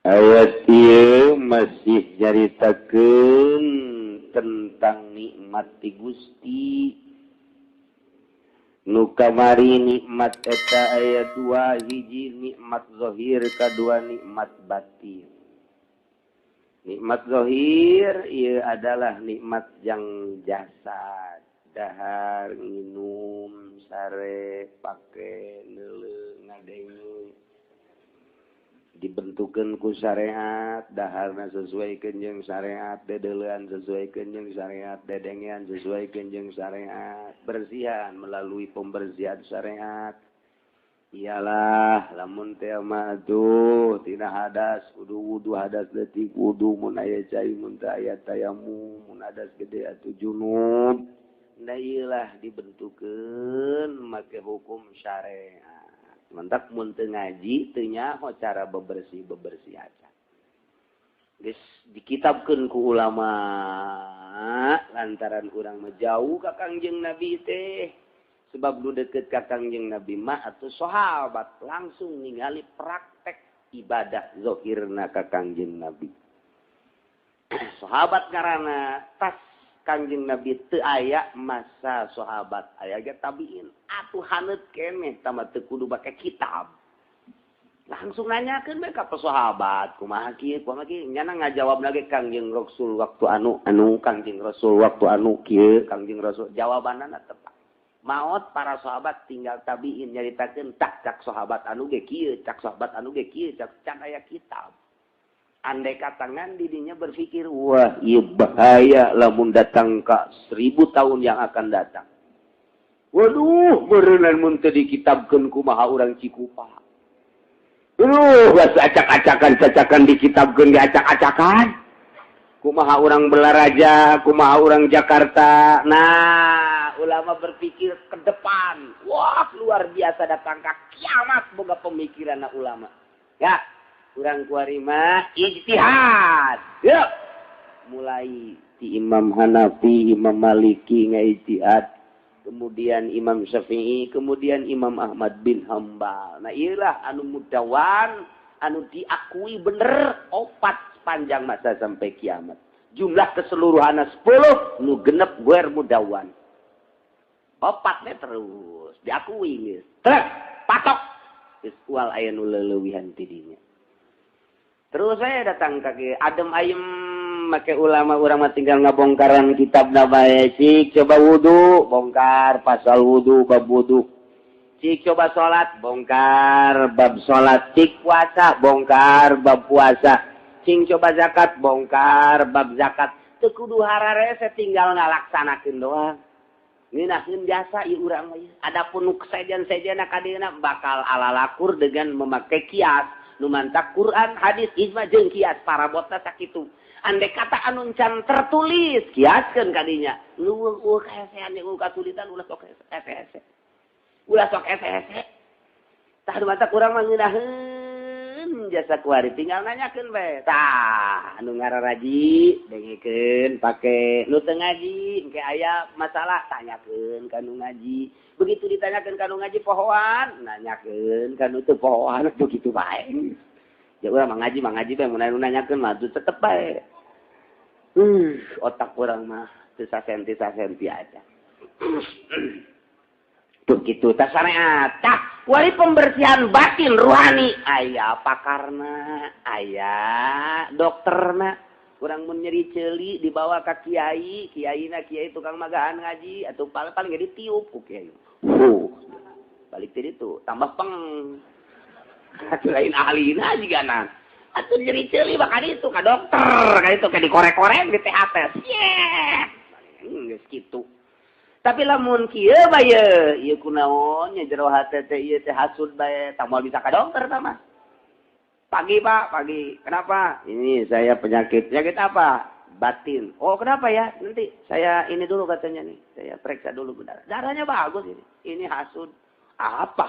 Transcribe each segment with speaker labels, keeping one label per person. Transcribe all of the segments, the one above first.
Speaker 1: Ayat ieu masih nyaritakeun tentang nikmat ti Gusti. Nu kamari nikmat eta aya dua, hiji nikmat zahir, kadua nikmat batin. Nikmat zahir ieu adalah nikmat yang jasad, dahar, nginum, sare, pake, neuleu, ngadenge. Dibentukeun ku syariat, daharna sesuaikeun jeung syariat, dedeleuan sesuaikeun jeung syariat, dedengean sesuaikeun jeung syariat, bersihan melalui pembersihan syariat. Iyalah, lamun teh mah atuh tina hadas kudu wudu, hadas leutik wudu, mun aya cai, mun teu aya tayamum, mun hadas gede atuh junub. Nah, iyalah dibentukeun make hukum syariat. Mantak mun teu ngaji teu nyaho cara bebersih-bebersih aja. Geus dikitabkeun ku ulama lantaran urang mah jauh ka Kangjeng Nabi teh. Sebab nu deukeut ka Kangjeng Nabi mah atuh sahabat langsung ningali praktek ibadah zahirna ka Kangjeng Nabi. Sahabat ngaranna tas Kangjeng Nabi teu aya masa sahabat aya ge tabiin atuh haneut keneh tama teu kudu make kitab. Langsung nanyakeun bae ka sahabat, kumaha kieu kumaha kieu, nyana ngajawab lagi Kangjeng Rasul waktu anu anu, Kangjeng Rasul waktu anu kieu, Kangjeng Rasul jawabanana tepat. Maot para sahabat tinggal tabiin nyaritakeun tak cak sahabat anu ge kieu, cak sahabat anu ge kieu, cak can aya kitab. Andai katangan didinya berpikir, wah iya bahaya lamun datang ke 1000 tahun yang akan datang. Waduh, berenang mun teu dikitabkeun kumaha urang Cikupa. Aduh, bahasa acak-acakan, cacakan dikitabkeun diacak-acakan. Kumaha urang Balaraja, kumaha urang Jakarta. Nah, ulama berpikir ke depan. Wah, luar biasa datang ke kiamat boga pemikiran ulama. Ya, urang kuari mah ijtihad. Yuk. Mulai di Imam Hanafi, Imam Maliki ngaijtihad, kemudian Imam Syafi'i, kemudian Imam Ahmad bin Hambal. Nah, iyalah anu mudawan, anu diakui bener opat sepanjang masa sampai kiamat. Jumlah keseluruhan 10, nu genep guer mudawan. Opatnya terus diakui geus. Trek, patok. Geus ual aya nu leulewihan ti dinya. Terus saya datang ke adem ayem make ulama urang mah tinggal ngabongkaran kitab bae. Cik coba wudu, bongkar pasal wudu, bab wudu. Cik coba salat, bongkar bab salat. Cik puasa, bongkar bab puasa. Cing coba zakat, bongkar bab zakat. Teu kudu hararese, tinggal ngalaksanakeun doang. Ngeunaheun jasa ieu urang mah. Adapun nu sejen-sejenna kadieuna bakal ala lakur dengan memakai kias. Nu mantak Quran, hadis, ijma jeung kias parabotna sakitu. Andai kata anu can tertulis, kiaskeun kadinya. Nu eueuh kaesean jeung kasulitan ulah sok hese. Ulah sok hese. Tah nu mantak urang mah ngeunaheun jasa kuari tinggal nanyakeun bae. Tah anu ngararaji dengekeun pake, nu teu ngaji engke aya masalah tanyakeun ka nu ngaji. Begitu ditanyakeun ka nu ngaji pohoan, nanyakeun ka nu teu pohoan begitu bae. Ya urang mah ngaji bae mun anu nanyakeun mah tetep bae. Otak urang mah teu sasenti-sasenti aja. Begitu tah syariat. Tah, wali pembersihan batin ruhani aya pakarna, aya dokterna. Urang mun nyeri ceuli dibawa ka kiai, kiaina kiai tukang magahan ngaji atuh paling paling ge ditiup ku kiai. Balik tadi itu tambah peng. Atuh lain ahlina jigana. Atuh nyeri ceuli bakal itu ka dokter, ka itu ka dikorek-korek di THT. Yeah. Geus kitu. Tapi lamun kieu bae ieu kunaon nya jero hate teh ieu teh hasud bae, tah moal bisa ka dokter tah mah. Pagi Pak, pagi. Kenapa? Ini saya penyakit. Penyakit apa? Batin. Oh, kenapa ya? Nanti saya ini dulu katanya nih. Saya periksa dulu benar. Darahnya bagus ini. Ini hasud. Apa?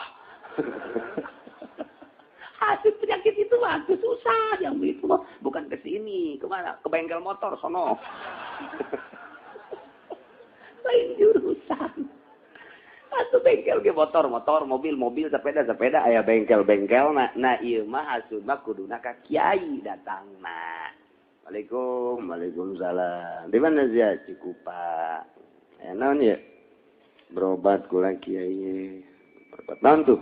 Speaker 1: Hasud penyakit itu bagus susah. Yang itu mah bukan ke sini, kemana? Ke bengkel motor sono. Lain jurusan. Atuh bengkel ge motor, motor, mobil, mobil, sepeda, sepeda aya bengkel-bengkel nah, nah ieu mah hasud mah kuduna ka kiai datangna. Waalaikum, waalaikumsalam. Di mana sia? Cikupa. Aya naon ieu? Berobat kula kiai. Berobat naon tuh?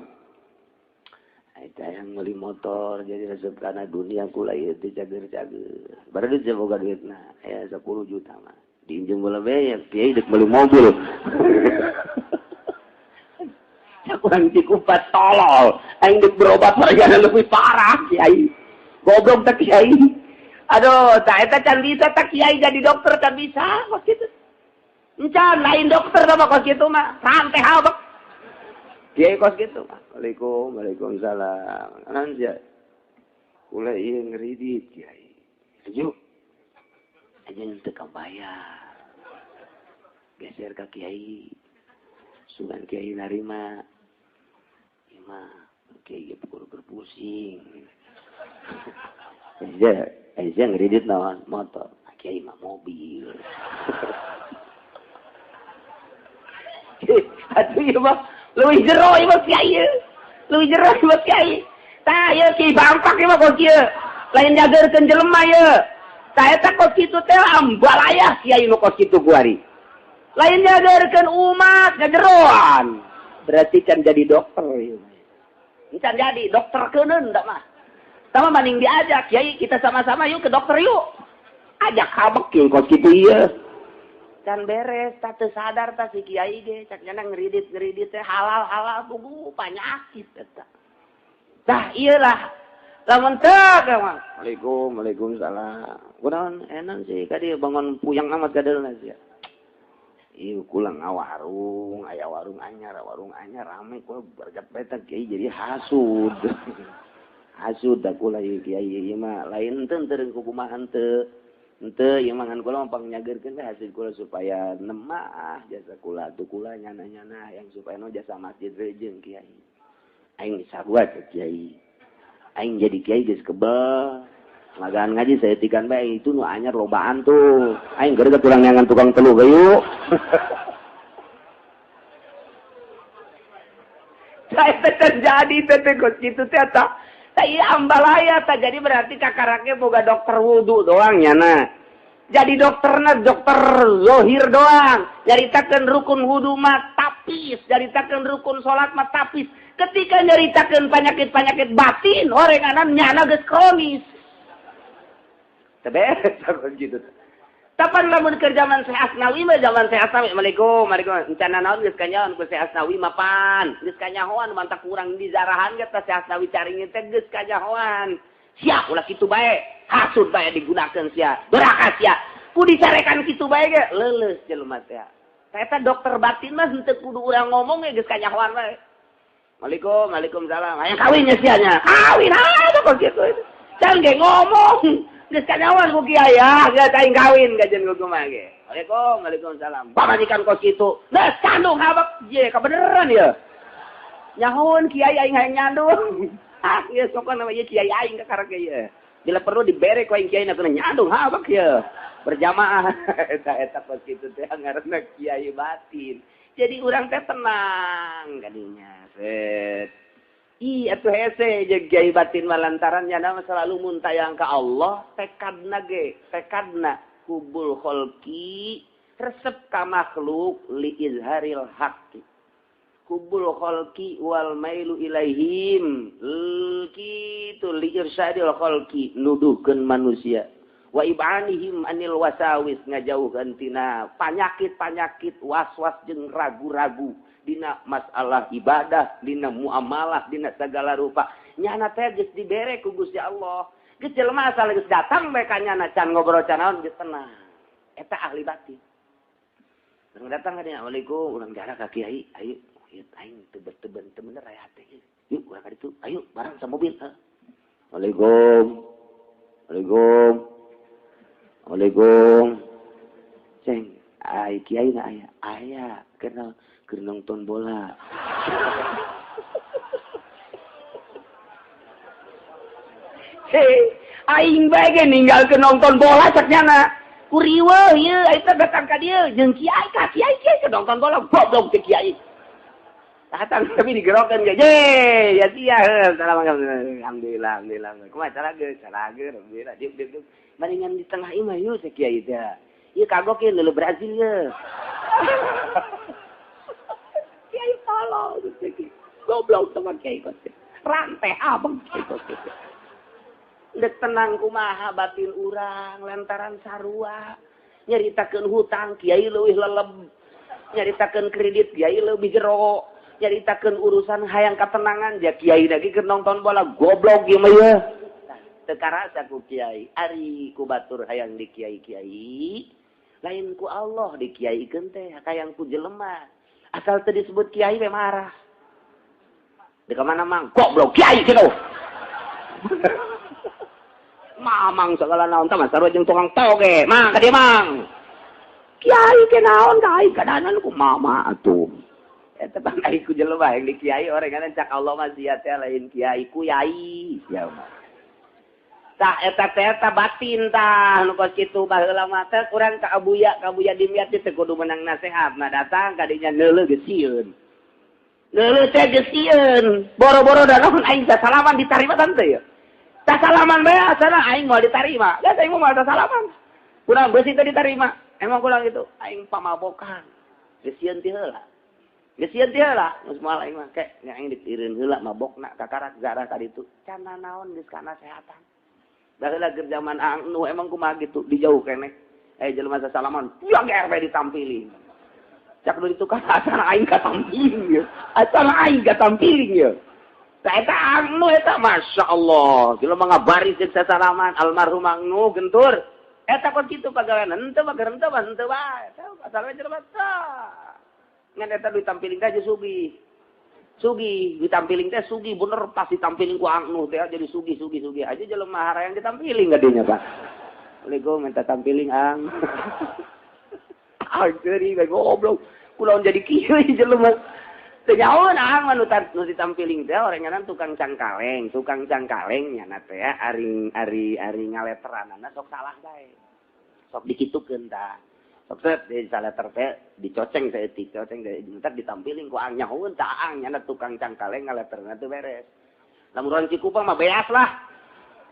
Speaker 1: Eta yang meuli motor jadi resep kana dunia kula ieu teh cager-cager. Baru duit boga duitna aya 10 juta mah. Diinjem bola bae kiai deuk meuli mobil. Kurang Cikupa tolol. Aing deuk berobat wargana lebih parah kiai. Goblok teh kiai. Aduh, tak eta can bisa tak kiai jadi dokter can bisa kos kitu. Encan lain dokter mah kos kitu mah, rantai habek. Kiai kos kitu mah. Waalaikum, waalaikumsalam. Naon sia? Kula ieu ngridit kiai. Ayo. Aja teu kabayar. Geser ka kiai. Sugan kiai narima. Ieu mah kiai ge pukul berpusing. Aja ngeridit naon motor, kiai mah mobil. Atuh ieu mah leuwih jero ieu mah kiai. Leuwih jero ieu mah kiai. Tah ieu kiai bangpak ieu mah kos kieu. Lain nyageurkeun jelema ieu. Tah eta kos kitu teh ambalayah kiai nu kos kitu kuari. Lain nyageurkeun umat ngajeroan. Berarti can jadi dokter ieu. Can jadi dokter keuneun da mah. Sama banding diajak, kiai kita sama-sama yuk ke dokter yuk. Ajak habek kieu kos kitu ieu. Can beres, tak teu sadar tah si kiai ge, cak nyana ngeridit-ngeridit teh halal-halal tunggu penyakit eta. Tah ieu lah. Lamun teu mah. Waalaikum, waalaikumsalam. Kunaon enak sih ka dieu bangun puyang amat ka dieu sia. Ieu kula ngawarung, aya warung anyar rame kula bergat beta kiai jadi hasud. Hasud da kula ieu kiai ieu mah lain teu teu kumaha henteu. Henteu ieu mah ngan kula mah pangnyageurkeun teh hasil kula supaya nemah jasa kula tuh kula nyana-nyana yang supaya no jasa masjid rejeung kiai. Aing sarua teh kiai. Aing jadi kiai geus kebel. Magaan ngaji saya tikan bae itu nu anyar lobaan tuh. Aing geureuh tukang neangan tukang telu gayuk. Saya terjadi teh kos kitu teh eta. Iya ambalaya tak jadi berarti kakaraknya boga dokter wudu doang nyana. Jadi dokterna dokter zohir doang. Nyaritakeun rukun wudu mah tapis, nyaritakeun rukun salat mah tapis. Ketika nyaritakeun penyakit-penyakit batin, orenganan nyana geus kronis. Teu beres gitu. Tapan lamun keur zaman Syekh Asnawi mah zaman Syekh Asnawi, Assalamualaikum, waalaikumsalam. Encana naon geus kanyahoan ku Syekh Asnawi mapan. Geus kanyahoan mantak kurang di zarahan ge teh Syekh Asnawi caringin teh geus kanyahoan. Sia ulah kitu bae, hasud bae digunakeun sia, doraka sia. Ku dicarekan kitu bae ge leuleus jelema teh. Eta dokter batin mah henteu kudu urang ngomong ge geus kanyahoan bae. Waalaikum, waalaikumsalam. Hayang kawin nya sia nya. Kawin atuh kok kitu. Can ge ngomong. Geus kanyawan ku kiai ya, geus aing kawin gajeun ku kumaha ge. Waalaikum, waalaikumsalam. Pamajikan kos kitu. Geus kandung habek ye kabeneran ye. Nyahoun kiai aing hayang nyandung. Ah geus sokona mah ieu kiai aing kakarek ge ye. Bila perlu dibere ku aing kiai na kena nyandung habek ye. Berjamaah eta eta kos kitu teh ngaranna kiai batin. Jadi urang teh tenang kadinya. Set. Ih, atuh hese jeung kiai batin mah lantaran nyana mah selalu muntayang ka Allah, tekadna ge, tekadna kubul kholqi resep ka makhluk li izharil haqqi. Kubul kholqi wal mailu ilaihim, kitu li irsyadil kholqi nuduhkeun manusia. Wa ibanihim anil wasawis ngajauhkeun tina panyakit-panyakit was-was jeung ragu-ragu. Dina masalah ibadah, dina muamalah, dina segala rupa. Nyana teh geus dibere ku Gusti Allah. Geus jelema asal geus datang bae ka nyana can ngobrol can naon geus tenang. Eta ahli batin. Urang datang ka dinya, "Assalamualaikum, urang jarak ka kiai." Ayo, ieu aing teu teu bener aya hate. Yuk urang ka ditu. Ayo bareng sa mobil. Assalamualaikum. Assalamualaikum. Assalamualaikum. Ceng, ai kiai na aya. Aya, kenal. Keur nonton bola. Hei, aing bae ge ninggalkeun nonton bola cek nyana. Ku riweuh ieu eta datang ka dieu jeung kiai ka kiai kiai keur nonton bola goblok teh kiai. Datang tapi digerokan ge. Ye, ya sia. Assalamualaikum. Alhamdulillah, alhamdulillah. Kumaha cara ge? Cara ge, alhamdulillah. Diuk diuk diuk. Baringan di tengah imah yeuh teh kiai teh. Ieu kagok ieu leuleuh Brazil ye. Kiai tolong goblok sama kiai kos. Rantai abang kiai kos. Dek tenang kumaha batin urang lantaran sarua. Nyaritakeun hutang kiai leuwih leleb. Nyaritakeun kredit kiai leuwih jero. Nyaritakeun urusan hayang katenangan ja kiai lagi keur nonton bola goblok ieu mah ye. Teu karasa ku kiai ari ku batur hayang di kiai-kiai lain ku Allah di kiaikeun teh hayang ku jelema. Asal teu disebut kiai we marah. Di mana mang goblok kiai kitu. Mamang segala naon tah sarua jeung tukang toge. Mang ka dieu mang. Kiai ke naon ka aing kadanan ku mama atuh. Eta pan ai ku jelema yang di kiai orang kan cak Allah mah sia teh lain kiai ku yai sia mah. Tah eta teh eta batin tah nu kos kitu baheula mah teh urang ka Abuya Dimyati teh kudu menang nasehat. Nah datang ka dinya neuleuh geus sieun. Neuleuh teh geus sieun. Boro-boro da naon aing salaman ditarima tante ya. Tah salaman bae asana aing moal ditarima. Geus aing moal salaman. Kurang beusi teh ditarima. Emang kurang itu aing pamabokan. Geus sieun ti heula. Geus sieun ti heula, geus moal aing mah ke nya aing ditireun heula mabokna kakarak zarah ka ditu. Can naon geus kana sehatan. Baheula keur zaman anu emang kumaha gitu dijauh keneh. Jelema sasalaman, yang RW ditampiling. Cak nu ditu kan asana aing katampiling ye. Asana aing katampiling ye. Tah eta anu eta masyaallah, jelema ngabaris jeung sasalaman almarhum anu gentur. Eta kos kitu pagawean henteu mah henteu mah henteu bae. Eta asal jelema tah. Ngan eta ditampiling teh sugih. Sugih, ditampiling teh sugih bener pas ditampiling ku anu teh jadi sugih sugih sugih aja jelema harayang ditampiling gadinya Pak. Assalamualaikum minta tampiling ang. Angkeuri bae goblok. Kunaon jadi kieu jelema. Teu nyahoeun ang mah nu ditampiling teh orenganan tukang cangkaleng nyana teh ari ari ari ngaleteranana sok salah bae. Sok dikitukeun tah. Sok set di saleter teh dicoceng saeutik, coceng entar ditampiling ku ang nyahoeun tah ang nyana tukang cangkaleng ngaleterna teu beres. Lamun urang Cikupa mah beas lah.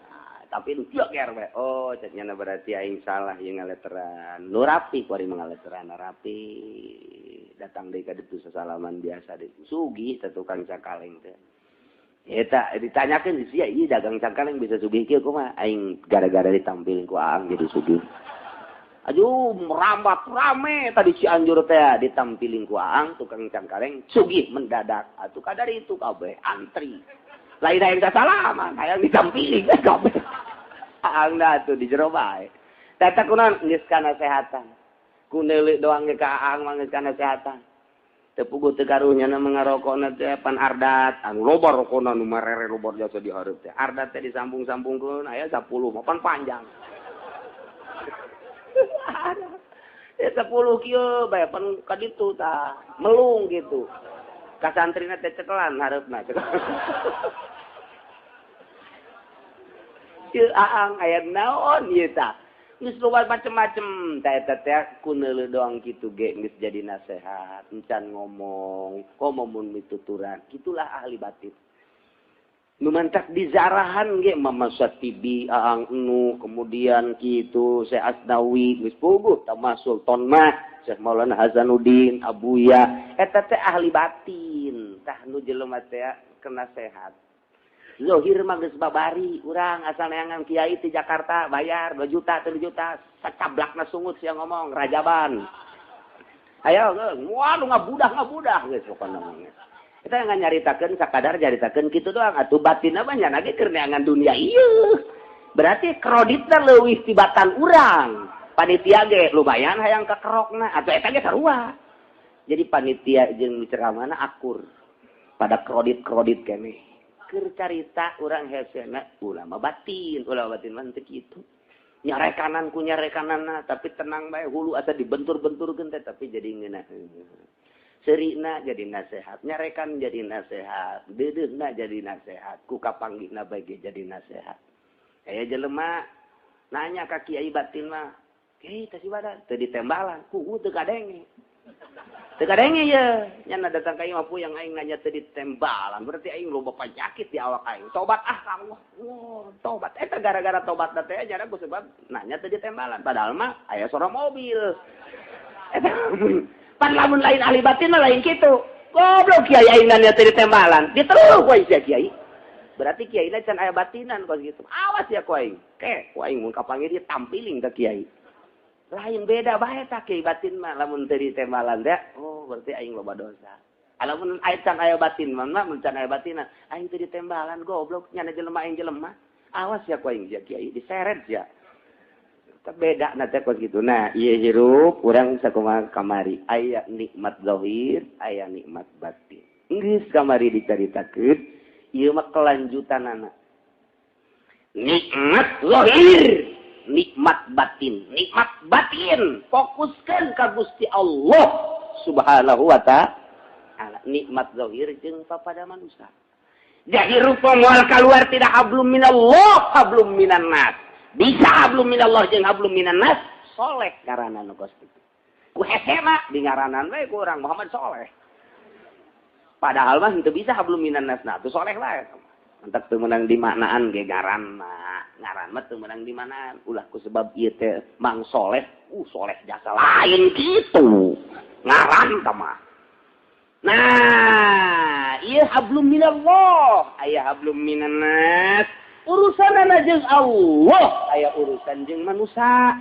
Speaker 1: Nah, tapi nu kieu ger we. Oh, cek nyana berarti aing salah ieu ngaleteran. Nu rapi ku ari ngaleteran rapi. Datang deui ka ditu sasalaman biasa deui. Sugih teh tukang cangkaleng teh. Eta ditanyakeun sia ieu dagang cangkaleng bisa sugih kieu kumaha? Aing gara-gara ditampiling ku aang jadi sugih. Aduh, merambat rame tadi Cianjur teh ditampiling ku aang tukang cangkaleng sugih mendadak. Atuh kadar itu kabeh antri. Lain hayang salaman, hayang ditampiling kabeh. Aang da atuh di jero bae. Tah eta kunaon geus kana sehatan. Ku neuleuk doang ge ka aang mah geus kana sehatan. Teu puguh teu karunya na ngarokona teh pan ardat, anu loba rokona nu marere loba jasa di hareup teh. Ardat teh disambung-sambungkeun aya 10 mah pan panjang. Ya 10 kieu bae pan ka ditu tah, melung gitu. Ka santrina teh cekelan hareupna. Ieu aang aya naon ieu tah. Geus loba macem-macem tah eta teh ku neuleuh doang kitu ge geus jadi nasehat, encan ngomong, komo mun mituturan. Kitulah ahli batin. Nu mantak dizarahan ge Mama Satibi Aang Nu kemudian kitu Syekh Asnawi geus puguh tamas Sultan mah Syekh Maulana Hasanuddin Abuya eta teh ahli batin tah nu jelema teh kena sehat. Zohir mah geus babari urang asal neangan kiai ti Jakarta bayar 2 juta 3 juta sacablakna sungut sia ngomong rajaban. Ayo waduh ngabudah geus pokona mah. Kita nggak nyaritakan sakadar nyaritakan gitu doang atuh batin apa nya lagi keur neangan dunia ieu. Berarti kreditna leuwih tibatan urang. Panitia ge lumayan hayang kakerokna atuh eta ge sarua. Jadi panitia jeung ceramahna akur pada kredit-kredit keneh. Keur carita urang hesena ulama batin mah teu kitu. Nyarekanan ku nyarekananna tapi tenang bae hulu asa dibentur-benturkeun teh tapi jadi ngeunah. Serina jadi nasehat, nyarekan jadi nasehat, deudeuhna jadi nasehat, ku kapanggihna bae ge jadi nasehat. Aya jelema nanya ka kiai batin mah, "Kiai teh si badan teu ditembalan, ku teu kadenge." Teu kadenge ye, nya datang ka imah puyang aing nanya teu ditembalan, berarti aing loba penyakit di awak aing. Tobat ah ka Allah. Oh, tobat. Eta gara-gara tobat teh nya ku sebab nanya teu ditembalan. Padahal mah aya suara mobil. Eta pan lamun lain ahli batin mah lain kitu. Goblok kiai aing nanya teu ditembalan. Diteluh ku aing sia kiai. Berarti kiai can aya batinan kos gitu. Awas ya ku aing. Ke, ku aing mun kapanggih dia tampiling ka kiai. Lain beda bae tah kiai batin mah lamun teu ditembalan teh. Oh, berarti aing loba dosa. Lamun aya can aya batin mah, mun can aya batinan, aing teu ditembalan goblok nyana jelema aing jelema. Awas ya ku aing sia kiai diseret ya. Beda na teh kos gitu. Nah, ieu hirup urang sakumaha kamari aya nikmat zahir, aya nikmat batin. Geus kamari dicaritakeun, ieu mah kelanjutanana. Nikmat zahir, nikmat batin. Nikmat batin fokuskeun ka Gusti Allah Subhanahu wa ta'ala. Nikmat zahir jeung papada manusia. Jadi rupa moal keluar tidak hablum minallah, hablum minan nas. Bisa hablum minallah jeung hablum minan nas, soleh ngaranna nu kos kitu. Ku hese mah di ngaranan we ku urang Muhammad Soleh. Padahal mah henteu bisa hablum minan nas, nah tuh soleh wae. Mantak teu meunang dimaknaan ge ngaran mah. Ngaran mah teu meunang dimaknaan. Ulah ku sebab ieu teh Mang Soleh, soleh jasa lain kitu. Ngaran tah mah. Nah, ieu hablum minallah, aya hablum minan nas. Urusanana jeung Allah, aya urusan jeung manusia.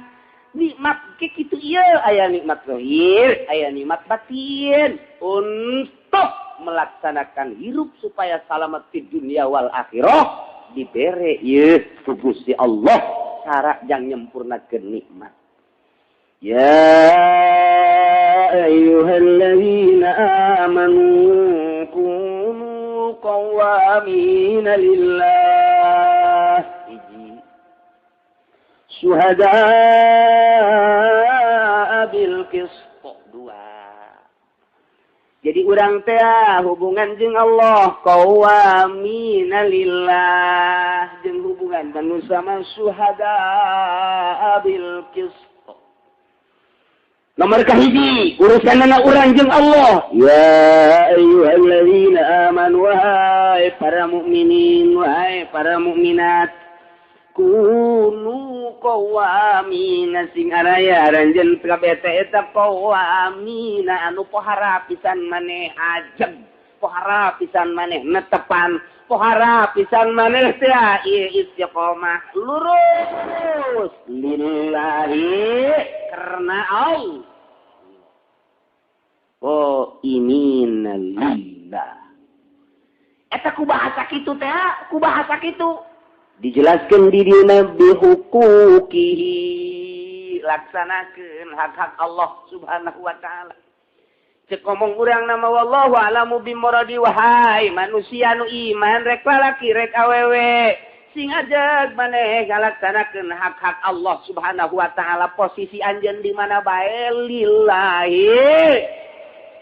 Speaker 1: Nikmat ke kitu ieu, aya nikmat zahir, aya nikmat batin. Untuk melaksanakan hirup supaya selamat di dunia wal akhirah dibere ieu ku Gusti Allah cara jang nyempurnakeun nikmat. Ya ayyuhalladzina amanu kunu qawwamina lillah syuhada'a bil qist. Dua. Jadi urang teh hubungan jeung Allah qawwamina lillah jeung hubungan manusia mah syuhada'a bil qist. Nomor kahiji urusanana urang jeung Allah. Ya ayyuhalladzina amanu wahai para mukminin wahai para mukminat kunu qawwamina sing araya aranjeun kabeh teh eta qawwamina anu pohara pisan maneh ajeg, pohara pisan maneh netepan, pohara pisan maneh teh ieu istiqomah lurus lillahi karena Allah. Oh inina lillah. Eta ku bahasa kitu teh, ku bahasa kitu dijelaskan di dina bihuquqihi, laksanakeun hak-hak Allah Subhanahu wa taala. Cek ngomong urang nama wallahu alamu bimuradi wahai manusia nu iman rek lalaki rek awewe sing ajeg maneh ngalaksanakeun hak-hak Allah Subhanahu wa taala posisi anjeun di mana bae lillahi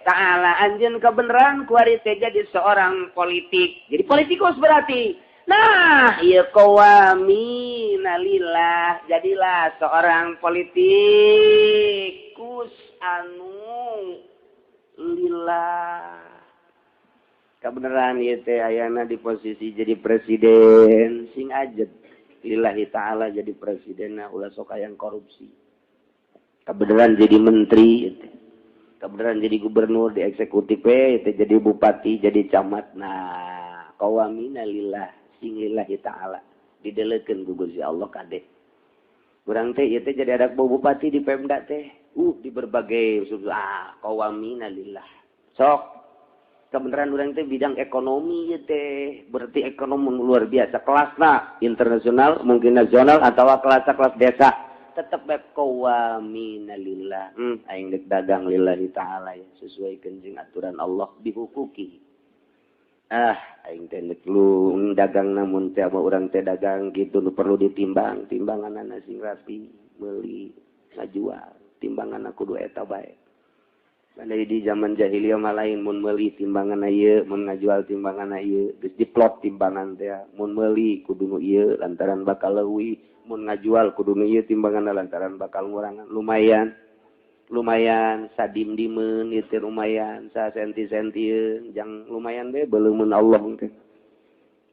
Speaker 1: ta'ala. Anjeun kebenaran kuari teh jadi seorang politik. Jadi politikus berarti. Nah, ieu qawamina lillah, jadilah seorang politikus anu lillah. Kebenaran ieu teh ayana di posisi jadi presiden sing ajeg lillahi ta'ala jadi presiden ulah sok hayang korupsi. Kebenaran jadi menteri ieu teh. Kebenaran jadi gubernur di eksekutif ieu teh jadi bupati, jadi camat. Nah, qawamina lillah sing lillahi ta'ala didelekeun ku Gusti Allah kade. Urang teh ieu teh jadi ada bupati di Pemda teh. Di berbagai qawamina lillah. Sok kebenaran urang teh bidang ekonomi ieu teh, berarti ekonomi luar biasa kelasna internasional, mungkin nasional atau kelas-kelas desa. Tetep bae qawamina lillah. Aing deuk dagang lillahi ta'ala ya, sesuai jeung aturan Allah bihuquki. Aing teh deuk lu dagang namun teh urang teh dagang gitu nu perlu ditimbang, timbanganana sing rapi, meuli ngajual, timbanganna kudu eta bae. Andai di zaman jahiliyah mah lain mun meuli timbanganna ieu, mun ngajual timbanganna ieu, geus diplot timbangan teh. Mun meuli kudu nu ieu lantaran bakal leuwih, mun ngajual kudu nu ieu timbanganna lantaran bakal ngurangan. Lumayan. Lumayan sadim-dimeun ieu teh lumayan sasenti-sentieun jang lumayan be beleumeun Allah teh.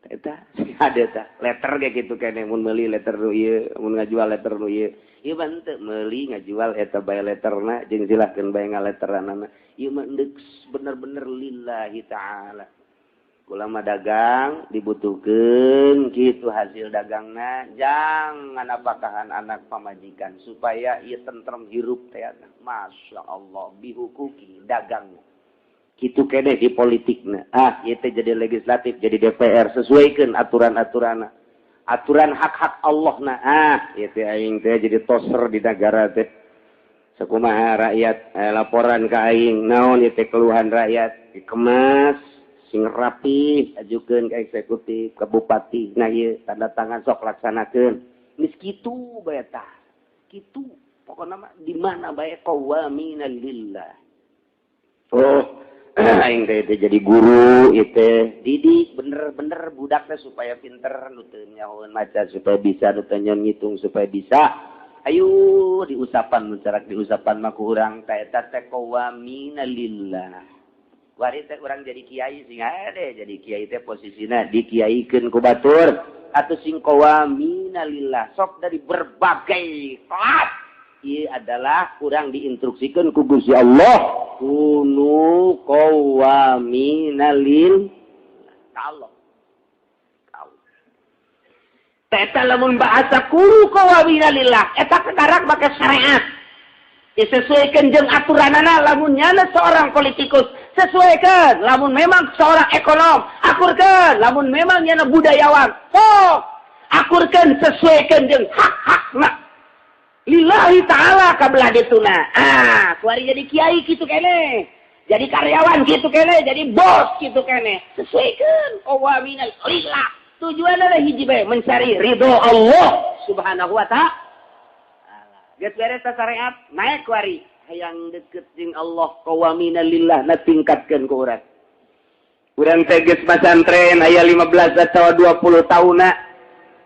Speaker 1: Eta ada tah letter ge kitu keneh mun meuli letter nu ieu mun ngajual letter nu ieu. Ieu mah henteu meuli ngajual eta bae letterna jeung silahkeun bae ngaletteranana. Ieu mah endek bener-bener lillahi ta'ala. Kula mah dagang dibutuhkeun kitu hasil dagangna jangan apakahan anak pamajikan supaya ieu tentrem hirup teh. Masya Allah bihukuki dagang. Kitu keneh di politikna. Ah, ieu teh jadi legislatif, jadi DPR sesuaikeun aturan-aturanna. Aturan hak-hak Allah na. Ah, ieu teh aing teh jadi toser di negara teh. Sakumaha rakyat laporan ka aing naon ieu teh keluhan rakyat dikemas sing rapi ajukeun ka eksekutif, ka bupati. Nah ieu tanda tangan sok laksanakeun. Geus kitu bae tah. Kitu pokona mah di mana bae qawamina lillah. Oh, aing teh jadi guru ieu teh didik bener-bener budak teh supaya pinter nu teu nyahoeun maca supaya bisa nu teu ngitung supaya bisa. Ayo diusapan nu carak diusapan mah ku urang teh eta teh qawamina lillah. Wari teh urang jadi kiai sing ade jadi kiai teh posisina dikiaikeun ku batur atuh sing qawamina lillah sok dari berbagai kelas. Ieu adalah kurang diinstruksikeun ku Gusti Allah kunu qawamina lil Allah. Eta lamun bahasa kunu qawamina lillah eta kekarak make syariat. Disesuaikan jeung aturanana lamun nyana seorang politikus sesuaikan, lamun memang seorang ekonom akurkeun, lamun memang nyana budayawan sok akurkeun sesuaikan jeung hak-hakna. Lillahi ta'ala kabelah dituna. Ah, kuari jadi kiai kitu keneh. Jadi karyawan kitu keneh, jadi bos kitu keneh. Sesuaikan qawamina lillah. Tujuanna adalah hiji bae mencari ridho Allah Subhanahu wa ta'ala. Geus beres syariat, naik kuari hayang deket jeung Allah qawamina lillah na tingkatkeun ku urang. Urang teh geus pasantren aya 15 atau 20 tahunna.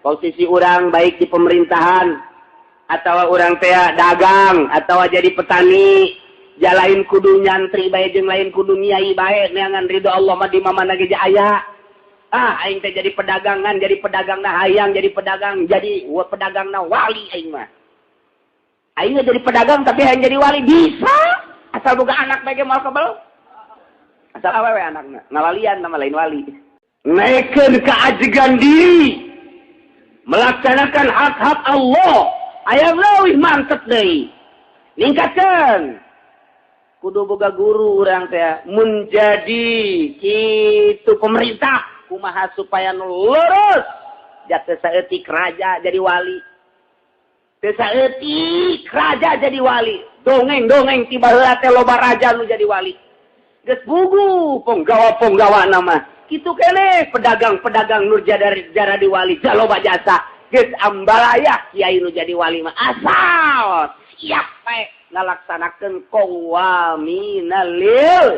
Speaker 1: Posisi urang baik di pemerintahan atau orang teh dagang atau jadi petani jalain kudu nyantri bae jeung lain kudu nyai bae neangan ridho Allah mah di mana ge aya. Ah aing teh jadi pedagangan, jadi pedagangna hayang, jadi pedagang, jadi pedagangna wali aing mah. Aing jadi pedagang tapi hayang jadi wali bisa asal boga anak bae ge moal kebel. Asal awewe anakna ngawalian nama lain wali. Naikkeun keajegan diri melaksanakan hak-hak Allah. Ayam leuwih mantep deui. Ningkatkeun. Kudu boga guru urang teh menjadi kitu pemerintah kumaha supaya nu lurus. Jatuh saeutik raja jadi wali. Teu saeutik raja jadi wali. Dongeng-dongeng ti baheula teh loba raja nu jadi wali. Geus bugu ponggawa-ponggawa mah. Kitu keneh pedagang-pedagang nu jadi wali jaloba jasa. Geus ambalaya kiai nu jadi wali mah asal siap bae ngalaksanakeun qawamina lil.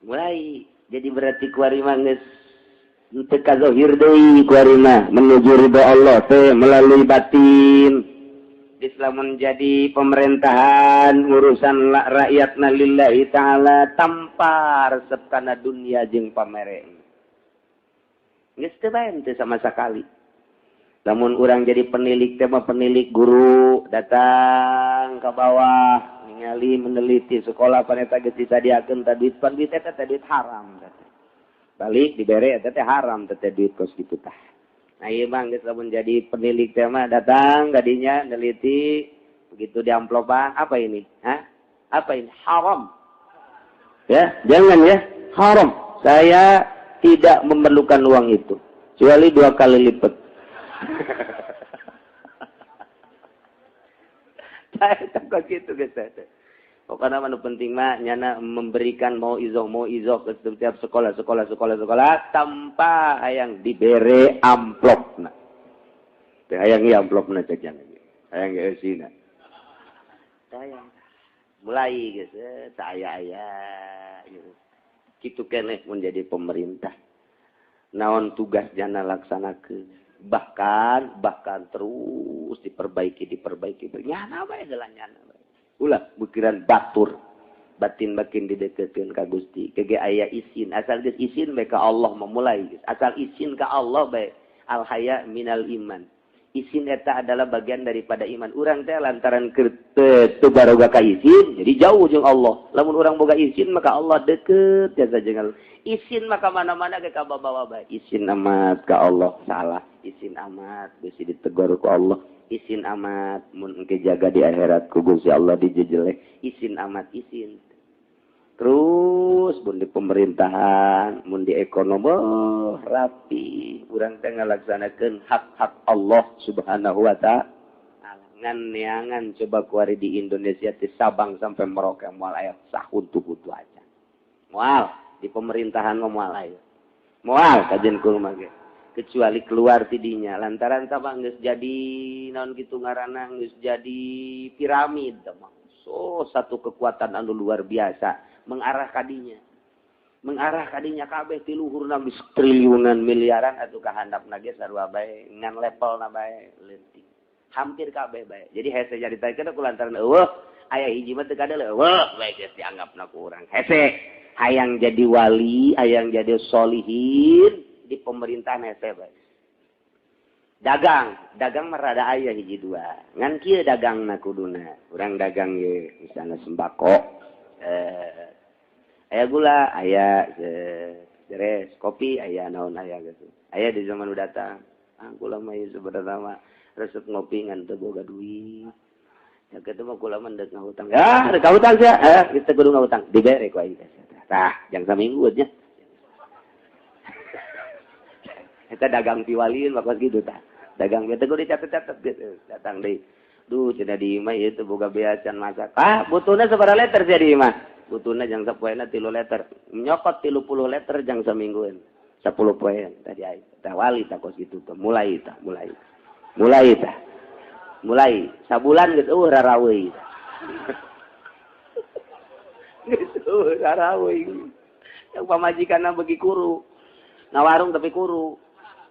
Speaker 1: Mulai jadi berarti kuari mah geus teu kazohir deui kuari mah menuju ridho Allah teh melalui batin. Islam menjadi pemerintahan urusan rakyatna lillahi ta'ala tanpa resep kana dunia jeung pamere. Geus teu bae teu sama sekali. Lamun urang jadi penilik teh mah penilik guru datang ke bawah ningali meneliti sekolah paneta geus disadiakeun teh duit pan duit eta teh duit haram teh. Balik dibere eta teh haram teh duit kos kitu tah. Nah ieu mah geus lamun jadi penilik teh mah datang kadinya neliti begitu diamplopan apa ini? Hah? Apa ini? Haram. Ya, jangan ya. Haram. Saya tidak memerlukan uang itu kecuali 2 kali lipat. Saya takut gitu guys. Pokoknya mah nu penting mah nyana memberikan mau izoh ke setiap sekolah tanpa hayang dibere amplopna. Teh hayang ieu amplopna cek nya. Hayang ge eusina. Hayang. Mulai geus saya gitu. Kitu keneh mun jadi pemerintah. Naon tugas jana laksanakeun. Bahkan bahkan terus diperbaiki diperbaiki nyana bae heula nyana bae. Ulah pikiran batur. Batin makin dideketkeun ka Gusti. Kege aya isin, asal geus isin bae ka Allah memulai geus. Asal isin ka Allah bae. Al haya minal iman. Isin eta adalah bagian daripada iman. Urang teh lantaran teu baroga ka isin, jadi jauh jeung Allah. Lamun urang boga isin maka Allah deket jasa jeung Allah. Isin maka mana-mana ge kababawa bae. Isin amat ka Allah salah, isin amat bisi ditegur ku Allah. Isin amat mun engke jaga di akhirat ku Gusti Allah dijejeleh. Isin amat isin. Terus mun di pemerintahan, mun di ekonomi oh, rapi. Urang teh ngalaksanakeun hak-hak Allah Subhanahu wa ta'ala. Ngan neangan coba kuari di Indonesia ti Sabang sampai Merauke moal aya sahuntu-huntu aja. Moal di pemerintahan mah moal aya. Moal kajen kumaha ge. Kecuali keluar tidinya lantaran Sabang geus jadi naon kitu ngaranna geus jadi piramid mah. So satu kekuatan anu luar biasa mengarah kadinya. Mengarah kadinya kabeh ti luhurna geus triliunan miliaran atuh ka handapna ge sarua bae ngan levelna bae leutik. Hampir kabeh bae. Jadi hese nyaritakeun ku lantaran eueuh aya hiji mah teu kadeuleu eueuh bae geus dianggapna ku urang. Hese hayang jadi wali, hayang jadi solihin di pemerintahan hese bae. Dagang, dagang mah rada aya hiji dua. Ngan kieu dagangna kuduna. Urang dagang ye misalna sembako. Aya gula, aya beres, kopi, aya naon aya gitu. Aya di zaman udah datang. Ah kula mah ieu sebenarnya mah resep ngopi ngan teu boga duit. Ya kitu mah kula mah deuk ngahutang. Ya, deuk ngahutang sia. Eh, teu kudu ngahutang. Dibere ku aing teh. Tah, jang saminggu nya. Eta dagang piwalieun mah kos kitu tah. Dagang teu kudu dicatet-catet gitu. Datang deui. Duh, cenah di imah ieu teu boga bea can masak. Ah, butuhna sabaraha liter sia di imah? Butuhna jang sapoena 3 liter. Nyokot 30 liter jang saminggueun. 10 poe tadi aing. Tah wali tah kos kitu tah. Mulai tah, mulai. Mulai tah. Mulai sabulan geus eueuh raraweui. Geus eueuh raraweui. Yang pamajikanna beuki kuru. Ngawarung tapi kuru.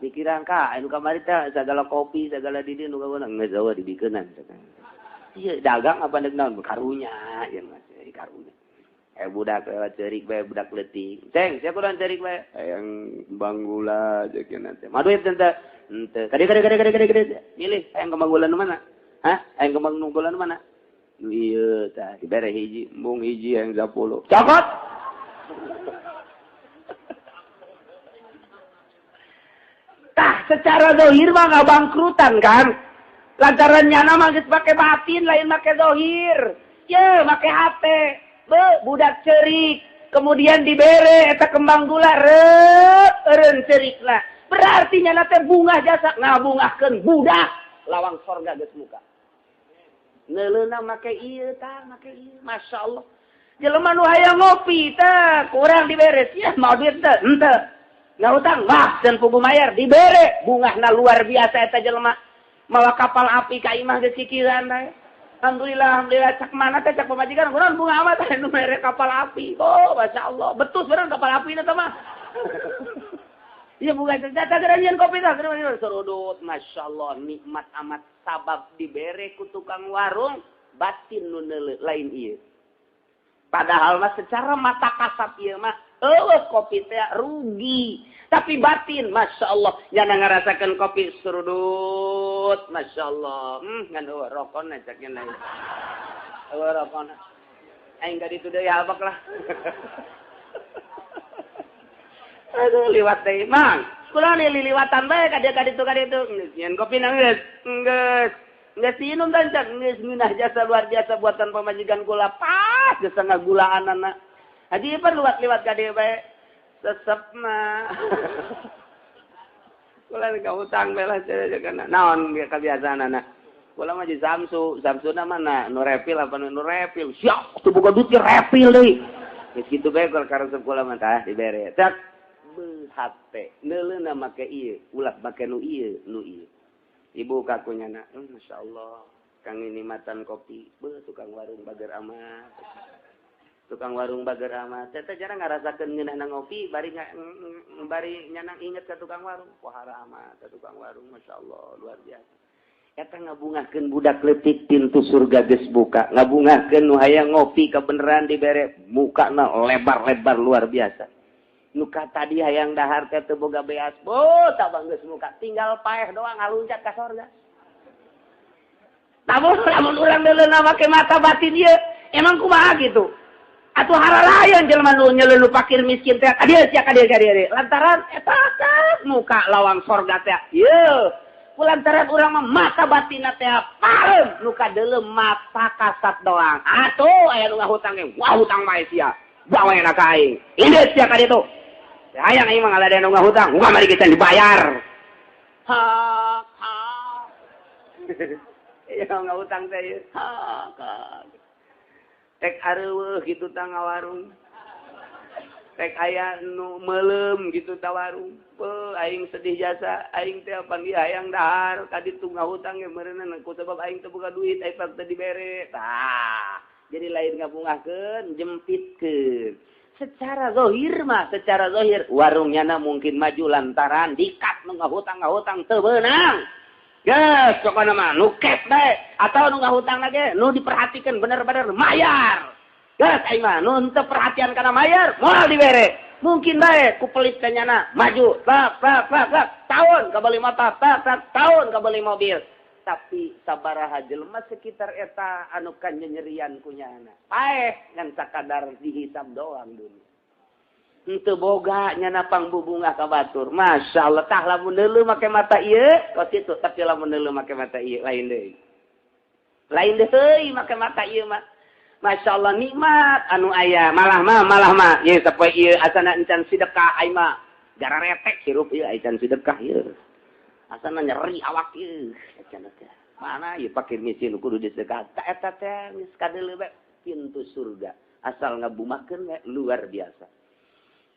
Speaker 1: Mikiran ka anu kamari teh sagala kopi sagala di dieu nu kaweunang geus eueuh dibikeunan. Ieu dagang apa deuk naon karunya ieu mah karunya. Budak lewat cerik bae budak leutik. Ceng, sia kurang cerik bae. Hayang kembang gula jeung teh. Mah duit teh henteu. Kade kade kade kade kade. Milih hayang kembang gula nu mana? Hah? Hayang kembang gula nu mana? Nu ieu tah dibere hiji, embung hiji hayang 10. Cokot. Tah secara zahir mah ngabangkrutan kan? Lantaran nyana mah geus make batin lain make zahir. Ye, make hate. Be, budak cerik, kemudian dibere eta kembang gula reup eureun cerikna. Berarti nyana teh bungah jasa ngabungahkeun budak lawang sorga geus muka. Neuleuna make ieu tah, make ieu. Masyaallah. Jelema nu hayang ngopi tah kurang dibere sia mau duit teh henteu. Ngahutang wah dan pugu mayar dibere bungahna luar biasa eta jelema. Mawa kapal api ka imah geus kikiran teh. Alhamdulillah, alhamdulillah cak mana teh cak pamajikan kurang bunga amat teh nu mere kapal api. Oh, masyaallah. Betus bener kapal api na teh mah. Ieu bunga teh teh nyeun kopi teh serudut. Masyaallah, nikmat amat sabab dibere ku tukang warung batin nu lain ieu. Padahal mah secara mata kasat ieu mah eueuh kopi teh rugi. Tapi batin, Masya Allah. Nyana ngerasakan kopi serudut. Masya Allah. Ngan eueuh rokona caknya na. Eueuh rokona. Aing ka ditu deui habak lah. Aduh liwat deui, Mang. Kula liliwatan bae ka dieu ka ditu ka ditu. Geus nyeun kopi na geus. Geus. Geus diinum dan cak geus ngeunah jasa luar biasa buatan pamajikan kula. Pas geus ngagulaanana. Haji pan liwat-liwat ka dieu bae. Sesepna. Kula ka utang bae lah kana. Naon kebiasaanana? Kula mah di Samsu, Samsuna mana? Nu repil apa nu repil? Siap, teu boga duit repil deui. Geus kitu bae karesep kula mah tah dibere. Cak beuh hate. Neuleuna make ieu, ulah make nu ieu, nu ieu. Ibu kakunyana, masyaallah, kang ini matan kopi, beuh tukang warung bager amat. Tukang warung bager amat teh jarang ngarasakeun ngeunahna ngopi bari bari nyanang inget ke tukang warung. Wah, amat tukang warung, masyaallah, luar biasa. Eta ngabungahkeun budak leutik, pintu surga geus buka. Ngabungahkeun nu hayang ngopi, kebenaran dibere, mukana lebar-lebar, luar biasa. Nu tadi hayang dahar teh teu boga beas, bo tabang geus muka, tinggal paeh doang ngaluncat ka sorga. Lamun lamun urang deuleu make mata batin ieu, emang kumaha gitu? Atuh haralayan jelema nu nyeleu fakir miskin teh, ka dieu sia, ka dieu, ka dieu. Lantaran eta kan muka lawang sorga teh. Ieu lantaran urang mah mata batin teh pareum, nu kadeuleu mata kasat doang. Atuh aya nu ngahutang ge, wah, hutang bae sia. Bawa enak ka aing. Ini sia ka ditu. Hayang aing mah ngalada nu ngahutang, muka mari kita dibayar. Ha ha. Iya, ngahutang teh. Ha ha. Tek areuweuh gitu tah ngawarung. Tek aya nu meuleum gitu ta warung. Beuh, aing sedih jasa, aing teh panggih hayang dahar, ka ditu ngahutang ge meureunna ku sebab aing teu boga duit, aing teu dibere. Tah, jadi lain ngabungahkeun, jempitkeun. Secara zohir mah, secara zohir warungnya na mungkin maju lantaran dikat nu ngahutang ngahutang teu beunang. Geus, pokona mah nu cash bae atau nu ngahutang lagi nu diperhatikan bener-bener mayar. Geus, aing mah nu henteu perhatian kana mayar moal dibere. Mungkin bae ku pelit nyana maju, tak tak tak tak, tahun kabeli motor, tak tak, tahun kabeli mobil. Tapi sabaraha jelema sekitar eta anu kanyerian ku nyana? Paeh ngan sakadar dihisab doang dunia. Henteu boga nyana pangbubungah ka batur. Masya Allah, tah lamun deuleu make mata ieu kos kitu, tapi lamun deuleu make mata ieu lain deui. Lain deui make mata ieu mah. Masya Allah, nikmat anu aya malah mah ieu sapoe ieu asana encan sedekah, aing mah gararetek hirup ieu encan sedekah ieu. Asana nyeri awak ieu. Cenah teh. Mana ieu fakir miskin kudu disedekah. Ta eta teh geus kadeuleu bae pintu surga. Asal ngabumahkeun luar biasa.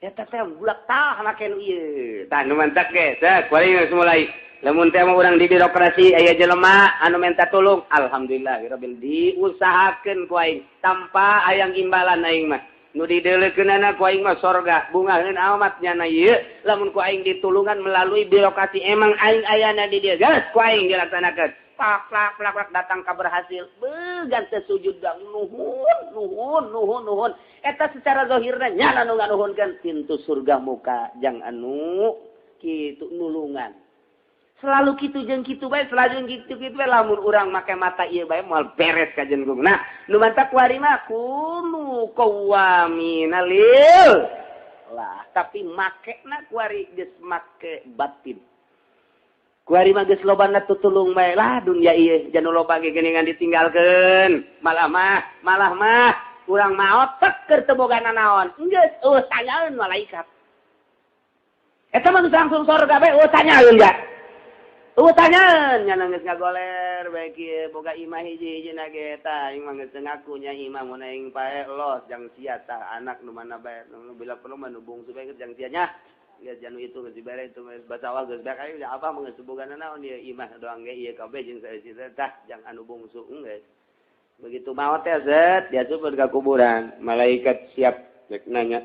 Speaker 1: Eta teh bulak tah make nu ieu. Tah, nu mantak ge, teh kuari geus mulai. Lamun teh mah urang di birokrasi aya jelema anu minta tulung, alhamdulillah rabbil diusahakeun ku aing tanpa hayang imbalan aing mah. Nu dideulekeunana ku aing mah sorga, bungaheun amat nyana ieu lamun ku aing ditulungan melalui birokrasi, emang aing ayana di dieu, geus ku aing dilaksanakeun. Plak plak plak plak, datang ka berhasil. Began sujud dang nuhun nuhun nuhun nuhun. Eta secara zahirna nyana nu nganuhunkeun, pintu surga muka jang anu kitu nulungan. Selalu kitu jeung kitu bae, selalu kitu kitu bae. Lamun urang make mata ieu bae moal beres kajen gung. Nah, nu mantak kuari mah kunu qawwamina lil lah, tapi makena kuari geus make batin. Kuari mah geus lobana tutulung bae lah dunia ieu, janu loba ge geuningan ditinggalkeun. Malah mah urang maot tek keur teu boga nanaon. Geus eueuh tanyaeun malaikat. Eta mah langsung surga bae, eueuh tanyaeun ga. Eueuh tanyaeun, nya geus ngagoler bae kieu boga imah hiji-hiji na ge eta aing mah geus ngaku nya imah mun aing paeh los jang sia tah anak nu mana bae, nu bila perlu mah nu bungsu bae jang sia nya. Geus janu itu geus dibere, itu geus basawah geus bae aing apa mah geus boga naon ieu imah doang ge ieu kabeh jeung saeusi tah jang anu bungsu geus. Begitu maot teh zet dia super ke kuburan, malaikat siap rek nanya.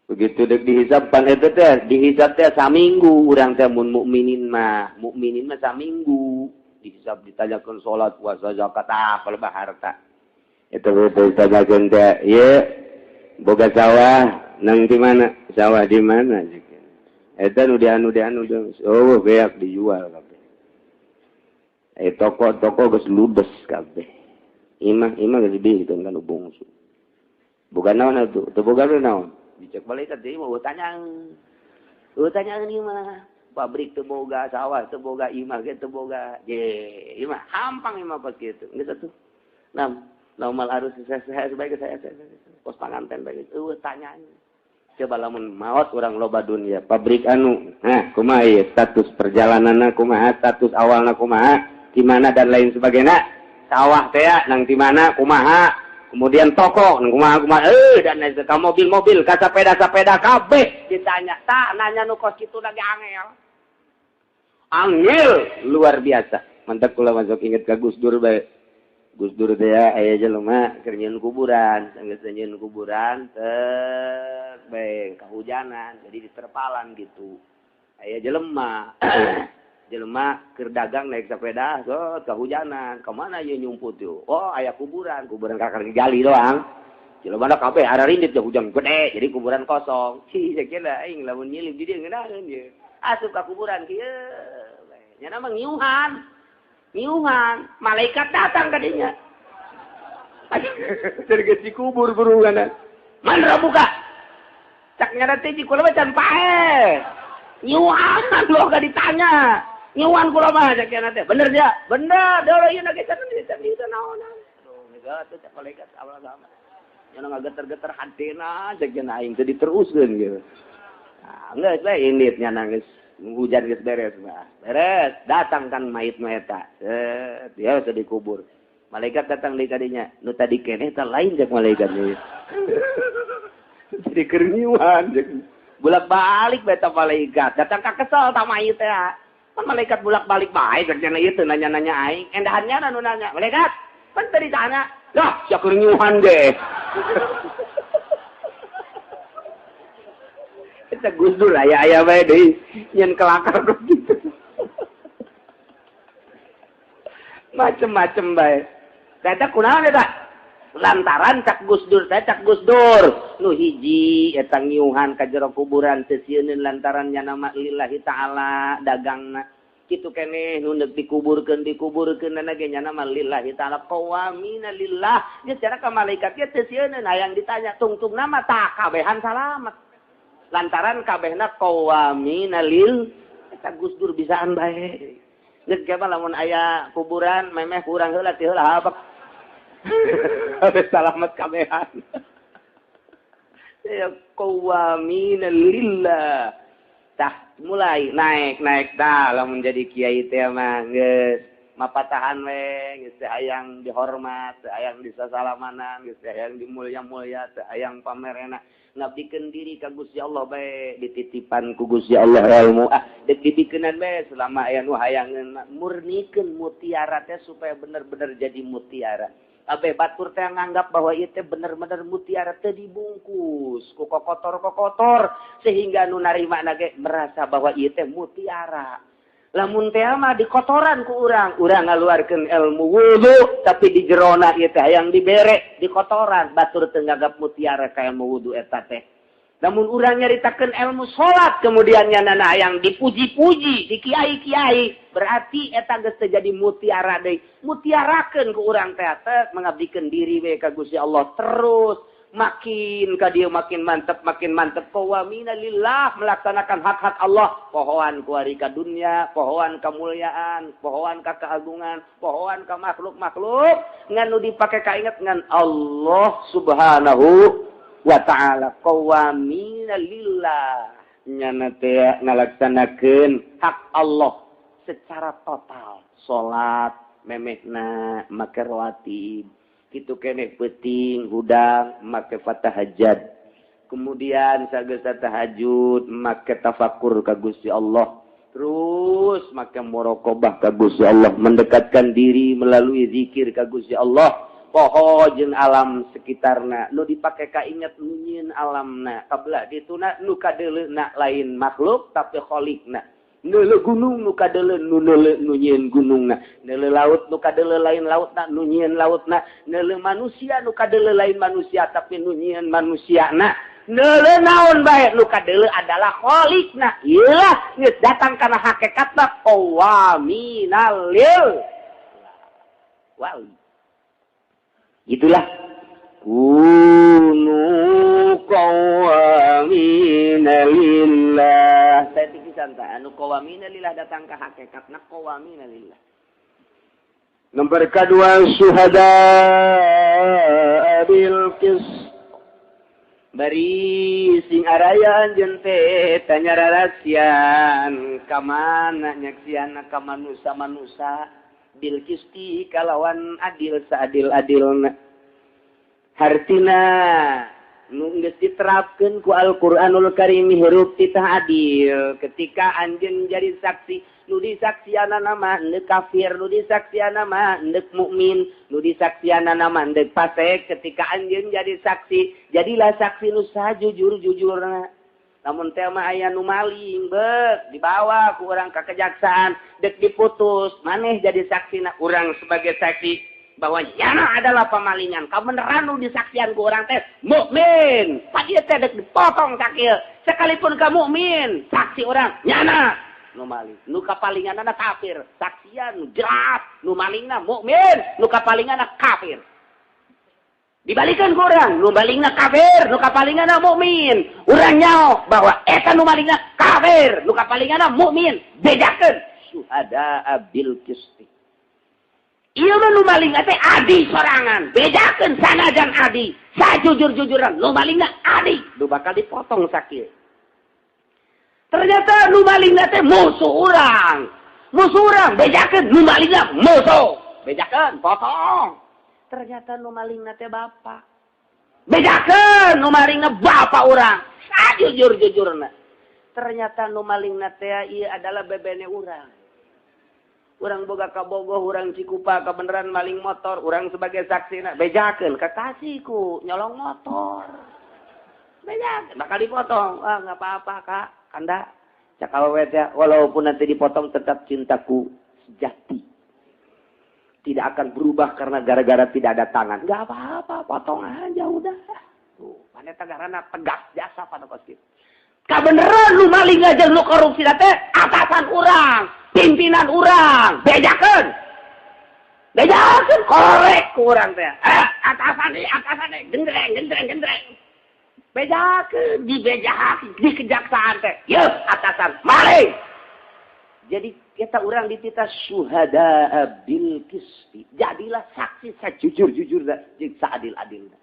Speaker 1: Begitu dek dihisab pan eta teh, dihisab teh saminggu urang teh mun mukminin mah, mukminin mah saminggu dihisab, ditanyakeun salat, puasa, zakat, ah kalau harta. Itu ditanyakeun teh, ieu boga sawah nang di mana? Sawah di mana? Eta nu dianu dianu, oh beak dijual kabeh. Eh, toko-toko geus ludes kabeh. Imah imah geus dibikeun kan bungsu. Boga naon atuh? Teu boga naon? Dicek malaikat deui mah tanya. Eueuh tanya ieu mah. Pabrik teu boga, sawah teu boga, imah ge teu boga. Je, imah hampang imah pas kitu. Geus atuh. Nah, normal harus saya sebagai saya pos panganten bae. Eueuh tanya. Coba lamun maot urang loba dunia, pabrik anu, nah kumaha ieu status perjalananna, kumaha status awalna, kumaha, di mana dan lain sebagainya. Sawah teh nang di mana, kumaha, kemudian toko nang kumaha kumaha, eh dan lain sebagainya, mobil-mobil, ka sepeda-sepeda kabeh ditanya. Tak nanya nu kos kitu lagi angel. Angel luar biasa. Mantap kula masuk inget ka Gus Dur bae. Gus Dur teh aya jelema keur nyieun kuburan, geus nyieun kuburan teh bae kahujanan jadi diterpalan gitu. Aya jelema jelema keur dagang naik sepeda so kahujanan, ka mana ieu nyumput yeuh? Oh, aya kuburan, kuburan kakar gali doang. Jelema kabeh ararindit hujan gede, jadi kuburan kosong. Cih, kira aing lamun nyilip di dieu ngeunaheun ieu. Asup ka kuburan kieu. Nya mah ngiuhan. Ngiuhan, malaikat datang ka dinya. Jadi dikubur buruan. Man buka. Cak nyana teh kula mah can paeh. Ngiuhan lo gak ditanya. Ngiuhan kula mah cak nyana teh. Bener dia? Bener. Deui ieu ge can can itu naonan. Aduh, geus teh cak malaikat awal sama. Nyana ngageter-geter hatena cak nyana aing teh diteruskeun gitu. Nah, geus we indit nyana geus hujan geus beres mah. Beres, datang kan mayit nu eta. Set, dia sudah dikubur. Malaikat datang deui kadinya. Nu tadi keneh teh lain cek malaikat nya. Jadi keur ngiuhan cek. Bolak-balik beta malaikat. Datang ka kesel ta mayit teh. Kan malaikat bolak-balik bae cek nya ieu teu nanya-nanya aing. Endahannya nu nanya. Malaikat, pan tadi tanya. Lah, sia keur ngiuhan deh. Eta Gus Dur aya-aya bae deui nyen kelakar gitu. Macem-macem bae. Eta kunaon eta? Lantaran cak Gus Dur, teh cak Gus Dur. Nu hiji eta ngiuhan ka jero kuburan teu sieuneun lantaran nya nama lillahi ta'ala dagangna. Kitu keneh nu neuk dikuburkeun dikuburkeun ge nya nama lillahi ta'ala qawamina lillah. Geus cara ka malaikat ge teu sieuneun hayang ditanya tungtung nama tah kabehan salamet. Lantaran kabehna qawamina lil eta Gus Dur bisaan bae. Geus ge mah lamun aya kuburan memeh kurang heula ti heula habak. Salamet kabehan. Ya qawamina lillah. Tah mulai naik-naik tah lamun jadi kiai teh mah geus mapatahan we geus teh hayang dihormat, teh hayang disasalamanan, geus teh hayang dimulya-mulya, teh hayang pamerena. Ngabdikeun diri ka Gusti Allah bae dititipan ku Gusti Allah ilmu ah deuk dibikeunan bae selama aya nu hayangeun murnikeun mutiara teh supaya bener-bener jadi mutiara. Abe batur teh nganggap bahwa ieu teh bener-bener mutiara teh dibungkus ku kokotor-kokotor sehingga nu narima ge merasa bahwa ieu teh mutiara. Lamun teh mah dikotoran ku urang, urang ngaluarkeun ilmu wudu tapi di jerona ieu teh hayang dibere dikotoran, batur teu nganggap mutiara ka ilmu wudu eta teh. Lamun urang nyaritakeun ilmu salat kemudian nyanana hayang dipuji-puji di kiai-kiai, berarti eta geus teu jadi mutiara deui. Mutiarakeun ku urang teh teh mengabdikeun diri we ka Gusti Allah terus. Makin ka dia makin mantep qawamina lillah melaksanakan hak-hak Allah, pohoan kuari ka dunia, pohoan kemuliaan, pohoan ka keagungan, pohoan ka makhluk-makhluk ngan nu dipake kainget ngan Allah Subhanahu wa ta'ala. Qawamina lillah nyana teh ngalaksanakeun hak Allah secara total. Salat memehna make rawatib kitu keneh peuting hudang make fatahajud, kemudian sageus tahajud make tafakur ka Gusti Allah, terus make muraqabah ka Gusti Allah, mendekatkan diri melalui zikir ka Gusti Allah, poho jeung alam sekitarna nu dipake kainget nu nyieun alamna kabelah dituna nu kadeuleuna lain makhluk tapi khaliqna. Neuleuh gunung nu kadeuleu nu neuleuh nu nyieun gunungna, neuleuh laut nu kadeuleu lain lautna nu nyieun lautna, neuleuh manusia nu kadeuleu lain manusia tapi nu nyieun manusiana, neuleuh naon bae nu kadeuleu adalah khaliqna. Ieulah geus datang kana hakikatna qawaminal lil wali. Itulah kunu qawamina lillah. Saya pisan tah anu qawamina lillah datang ka hakikatna qawamina lillah.
Speaker 2: Nomor kedua syuhada bil qis.
Speaker 1: Bari sing araya anjeun teh tanya rarasian ka mana nyaksiana ka manusa-manusa bil qisti kalawan adil saadil-adilna. Hartina Nu geus diterapkeun ku Al-Qur'anul Karim hirup titah adil. Ketika anjeun jadi saksi, nu disaksianana mah endek kafir, nu disaksianana mah endek mukmin, nu disaksianana mah endek fasik. Ketika anjeun jadi saksi, jadilah saksi nu sajujur-jujurna. Lamun teh mah aya nu maling, beuk dibawa ku urang ka kejaksaan, dek diputus, maneh jadi saksina, urang sebagai saksi bahwa nyana adalah pemalingan. Kabeneran nu disaksian ku urang teh mukmin. Pak ieu teh dek dipotong sakieu. Sekalipun ka mukmin, saksi urang nyana nu maling. Nu kapalinganna kafir. Saksian nu jelas nu malingna mukmin, nu kapalinganna kafir. Dibalikan ku urang, nu malingna kafir, nu kapalinganna mukmin. Urang nyaho bahwa eta nu malingna kafir, nu kapalinganna mukmin. Bedakeun syuhada bil qisti. Ieu mah nu maling teh adi sorangan. Bedakeun sanajan adi, sajujur-jujuran nu malingna adi, nu bakal dipotong sakieu. Ternyata nu malingna teh musuh urang. Musuh urang bejakeun nu malingna musuh. Bejakeun potong. Ternyata nu malingna teh bapak. Bejakeun nu malingna bapak urang. Sajujur-jujurna. Ternyata nu malingna teh ieu adalah bebene urang. Urang boga kabogoh, urang Cikupa kebenaran maling motor, urang sebagai saksi bejakeun kekasihku nyolong motor. Bejakeun bakal dipotong. Ah, enggak apa-apa, Kak. Kanda cak awewe teh, walaupun nanti dipotong tetap cintaku sejati. Tidak akan berubah karena gara-gara tidak ada tangan. Enggak apa-apa, potong aja udah. Tuh, mana tegarana tegas jasa pada kos kitu. Kabeneran lu maling aja lu korupsi teh atasan urang, pimpinan urang, bejakeun. Bejakeun korek ku urang teh. Atasan nih, gendreng, gendreng, gendreng. Bejakeun, dibejakeun di kejaksaan teh. Yeuh, atasan maling. Jadi kita orang dititah syuhada bil qisti. Jadilah saksi sejujur-jujurna jeung seadil-adilna.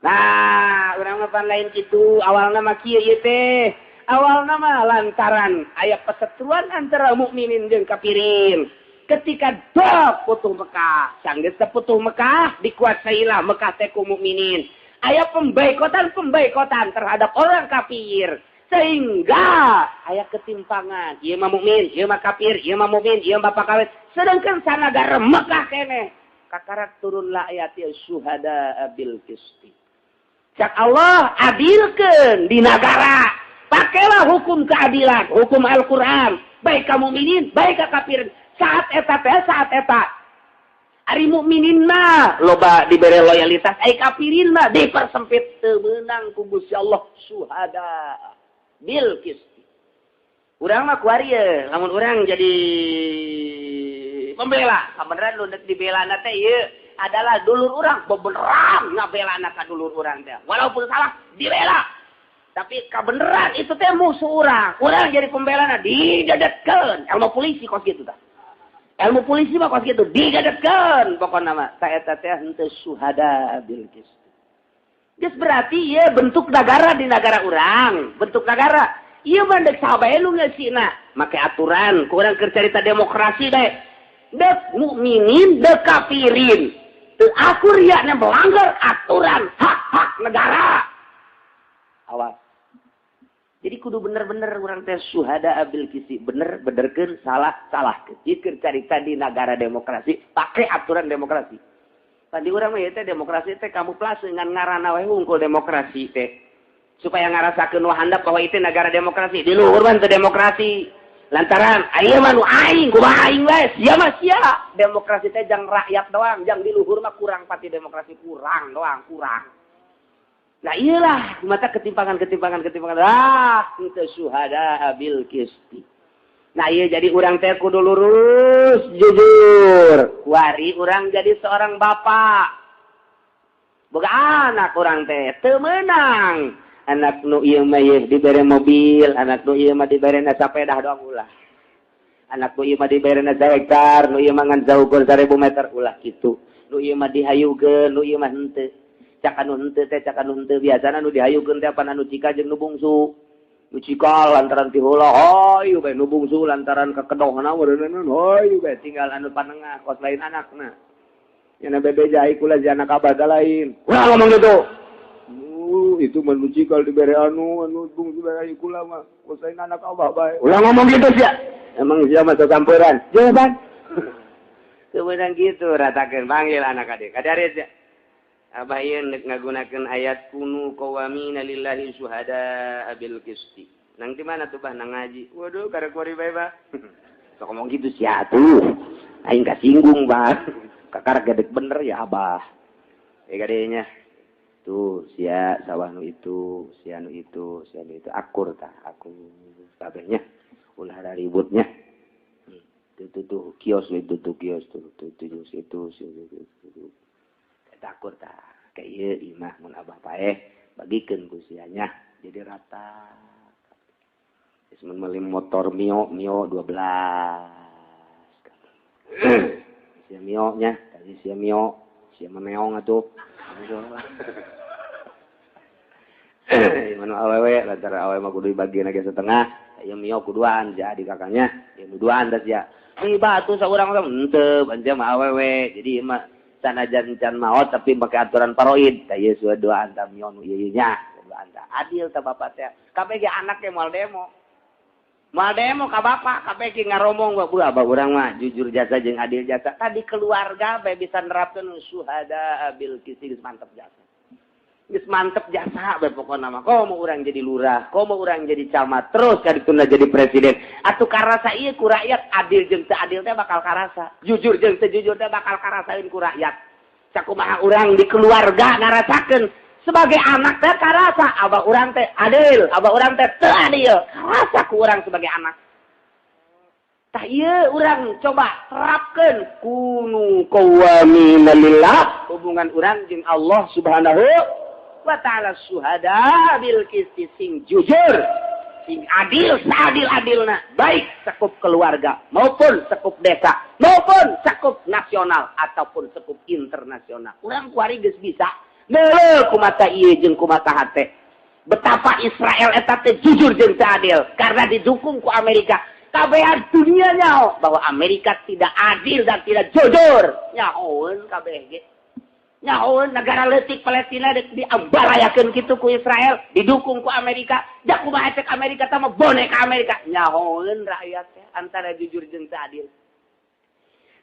Speaker 1: Nah, urang mah pan lain kitu, awalna mah kieu ieu teh. Awalna mah lantaran aya perseteruan antara mukminin jeung kafirin. Ketika dok putuh Mekah, sanggeus putuh Mekah, dikuasailah Mekah teh ku mukminin. Aya pemboikotan-pemboikotan terhadap orang kafir. Sehingga aya ketimpangan. Ieu mah mukmin, ieu mah kafir, ieu mah mukmin, ieu mah bapak kawin. Sedangkan sanagara Mekah keneh. Kakarak turunlah ayat syuhada bil qisti. Cak Allah adilkeun di nagara. Pakailah hukum keadilan, hukum Al-Qur'an, baik ka mukminin, baik ka kafir. Saat eta teh, saat eta. Ari mukminin mah loba dibere loyalitas, ai kafirin mah dipersempit, teu meunang ku Gusti Allah syuhada bil qisti. Urang mah kuari ye, lamun urang jadi pembela, kabeneran nu dek dibelana teh ieu adalah dulur urang, bebenerang ngabelana ka dulur urang teh. Walaupun salah dibela. Tapi kabeneran itu teh musuh urang. Urang jadi pembelana didedetkeun. Ilmu polisi kos kitu tah. Ilmu polisi mah kos kitu didedetkeun pokona mah. Ta eta teh henteu syuhada bil qisti. Geus berarti ieu bentuk negara di negara urang, bentuk negara. Ieu mah deuk saha bae nu ngeusina, make aturan, ku urang keur carita demokrasi bae. Dek mukminin, dek kafirin. Teu akur ya melanggar aturan hak-hak negara. Awas. Jadi kudu bener-bener urang teh syuhada bil qisti, bener benerkeun, salah salahkeun. Ieu keur carita di negara demokrasi, pakai aturan demokrasi. Tadi urang mah ieu teh demokrasi teh kamuflase ngan ngaranna we hungkul demokrasi teh. Supaya ngarasakeun nu handap bahwa itu negara demokrasi. Di luhur mah teu demokrasi. Lantaran aya mah nu aing, kumaha aing wae, sia mah sia. Demokrasi teh jang rakyat doang, jang di luhur mah kurang pati demokrasi, kurang doang, kurang. Nah iyalah, mata ketimpangan, ketimpangan, ketimpangan. Ah, itu syuhada bil qisti. Nah iya jadi urang teh kudu lurus, jujur. Kuari urang jadi seorang bapak. Boga anak urang teh teu meunang. Anak nu ieu mah ieu dibere mobil, anak nu ieu mah dibere sepeda doang ulah. Anak nu ieu mah dibere hektar, nu ieu mah ngan saukur 1000 meter ulah kitu. Nu ieu mah dihayukeun, nu ieu mah henteu. Cak anu henteu teh, cak anu henteu biasana nu dihayukeun teh pan anu cika jeung nu bungsu. Nu cika lantaran ti heula hayu bae, nu bungsu lantaran kekedohna meureunna hayu bae, tinggal anu panengah kos lain anakna. Nya bebeja kula anak abah lain. Ulah ngomong gitu.
Speaker 2: Itu manusia kalau diberi anu anu bung diberi kula mah kuasain anak Allah bae. Ulah ngomong gitu sih. Emang sia masa samperan. Jawaban.
Speaker 1: Kemudian gitu ratakeun, panggil anak adik. Kadaris ya. Abah ieu nek ngagunakeun ayat kunu qawamina lillahi syuhada bil qisti. Nang di mana tuh, Bah? Nang ngaji. Waduh, karek kuari bae, Bah. Sok ngomong gitu sia tuh. Aing kasinggung, Bah. Kakar gedek bener ya, Abah. Ya kadenya. Tuh sia sawah nu itu, sia nu itu, sia nu itu akur tah, akur kabehnya. Ulah ada ributnya. Tuh, tuh, tuh, kios itu tuh, kios tuh, tuh, tuh, itu, itu, itu, itu. Akur tah. Kayak ieu imah mun abah paeh bagikeun ku sianya jadi rata. Geus mun meuli motor Mio, Mio 12. Sia Mio nya, tadi sia Mio, sia meong atuh. Mana awewe lantaran awewe mah kudu dibagi lagi setengah. Ya Mio kuduan jadi kakaknya, ya duaan tas ya. Ini batu saurang mah henteu, anja mah awewe. Jadi mah sanajan can maot tapi pakai aturan paroid. Tah ieu sudah duaan ta Mio nu ieu nya. Duaan ta. Adil ta bapak teh. Kabeh ge anak ge moal demo. Moal demo ka bapak, kabeh ge ngaromong bu abah urang mah jujur jasa jeung adil jasa. Tadi keluarga bae bisa nerapkeun syuhada bil qisti, geus mantep jasa. Geus mantep jasa bae pokona mah. Komo urang jadi lurah, komo urang jadi camat, terus kadituna jadi presiden. Atuh karasa ieu ku rakyat adil jeung teu adil teh bakal karasa. Jujur jeung teu jujur teh bakal karasaeun ku rakyat. Sakumaha urang di keluarga ngarasakeun sebagai anak teh karasa abah urang teh adil, abah urang teh teu adil. Karasa ku urang sebagai anak. Tah ieu urang coba terapkeun kunu qawwamina lillah, hubungan urang jeung Allah Subhanahu wa ta'ala syuhada bil qisti, sing jujur, sing adil seadil-adilna, baik sekup keluarga maupun sekup desa maupun sekup nasional ataupun sekup internasional. Urang kuari geus bisa neuleuh ku mata ieu jeung ku mata hate betapa Israel eta teh jujur jeung teu adil karena didukung ku Amerika. Kabehan dunia nyaho bahwa Amerika tidak adil dan tidak jujur. Nyahoeun kabeh ge. Nyahoeun negara leutik Palestina diambarayakeun kitu ku Israel, didukung ku Amerika. Ja kumaha cek Amerika tah mah boneka Amerika. Nyahoeun rakyat teh antara jujur jeung teu adil.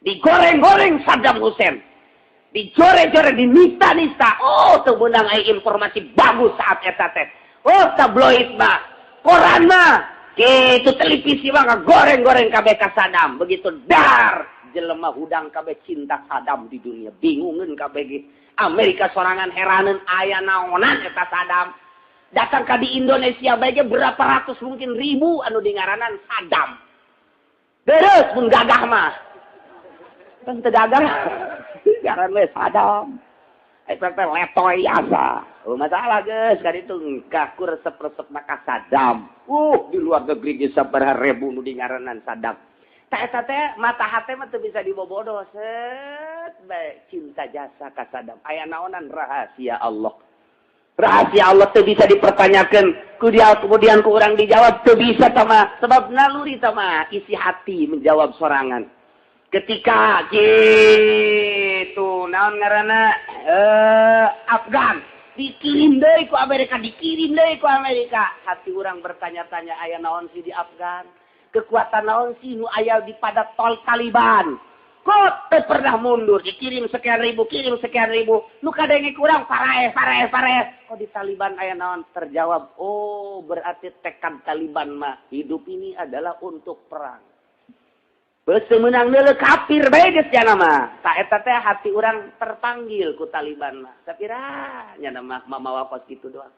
Speaker 1: Digoreng-goreng Saddam Hussein. Dijore-jore, dinista-nista. Oh, teu meunang aya informasi bagus saat eta teh. Oh, tabloid mah, koran mah, gitu televisi mah ngagoreng-goreng kabeh ka Saddam. Begitu dar, jelema hudang kabeh cinta Saddam di dunia. Bingungeun kabeh ge. Amerika sorangan heraneun aya naonan eta Saddam. Datang ka di Indonesia bae ge berapa ratus mungkin ribu anu dingaranan Saddam. Deres mun gagah mah. Kan teu gagah. Ngaran we Saddam. Eta teh letoy asa. Oh, masalah geus ka ditu kaku resep-resep maka Saddam. Di luar negeri geus sabaraha ribu nu dingaranan Saddam. Tah eta teh mata hate mah teu bisa dibobodo set bae cinta jasa ka Saddam. Aya naonan rahasia Allah. Rahasia Allah teu bisa dipertanyakan. Ku dia kemudian ku urang dijawab teu bisa tama sebab naluri tama isi hati menjawab sorangan. Ketika gitu naon ngaranna Afgan dikirim deui ku Amerika, dikirim deui ku Amerika, hati urang bertanya-tanya aya naon sih di Afgan, kekuatan naon sih nu aya di pada tol Taliban, kok teu pernah mundur, dikirim sekian ribu, kirim sekian ribu, nu kadenge kurang paraeh paraeh paraeh, kok di Taliban aya naon? Terjawab, oh berarti tekad Taliban mah hidup ini adalah untuk perang. Beus menang neuleuh kafir bae geus nya mah. Ta eta teh hati urang terpanggil ku Taliban mah. Sapira nya mah mamawa kos kitu doang.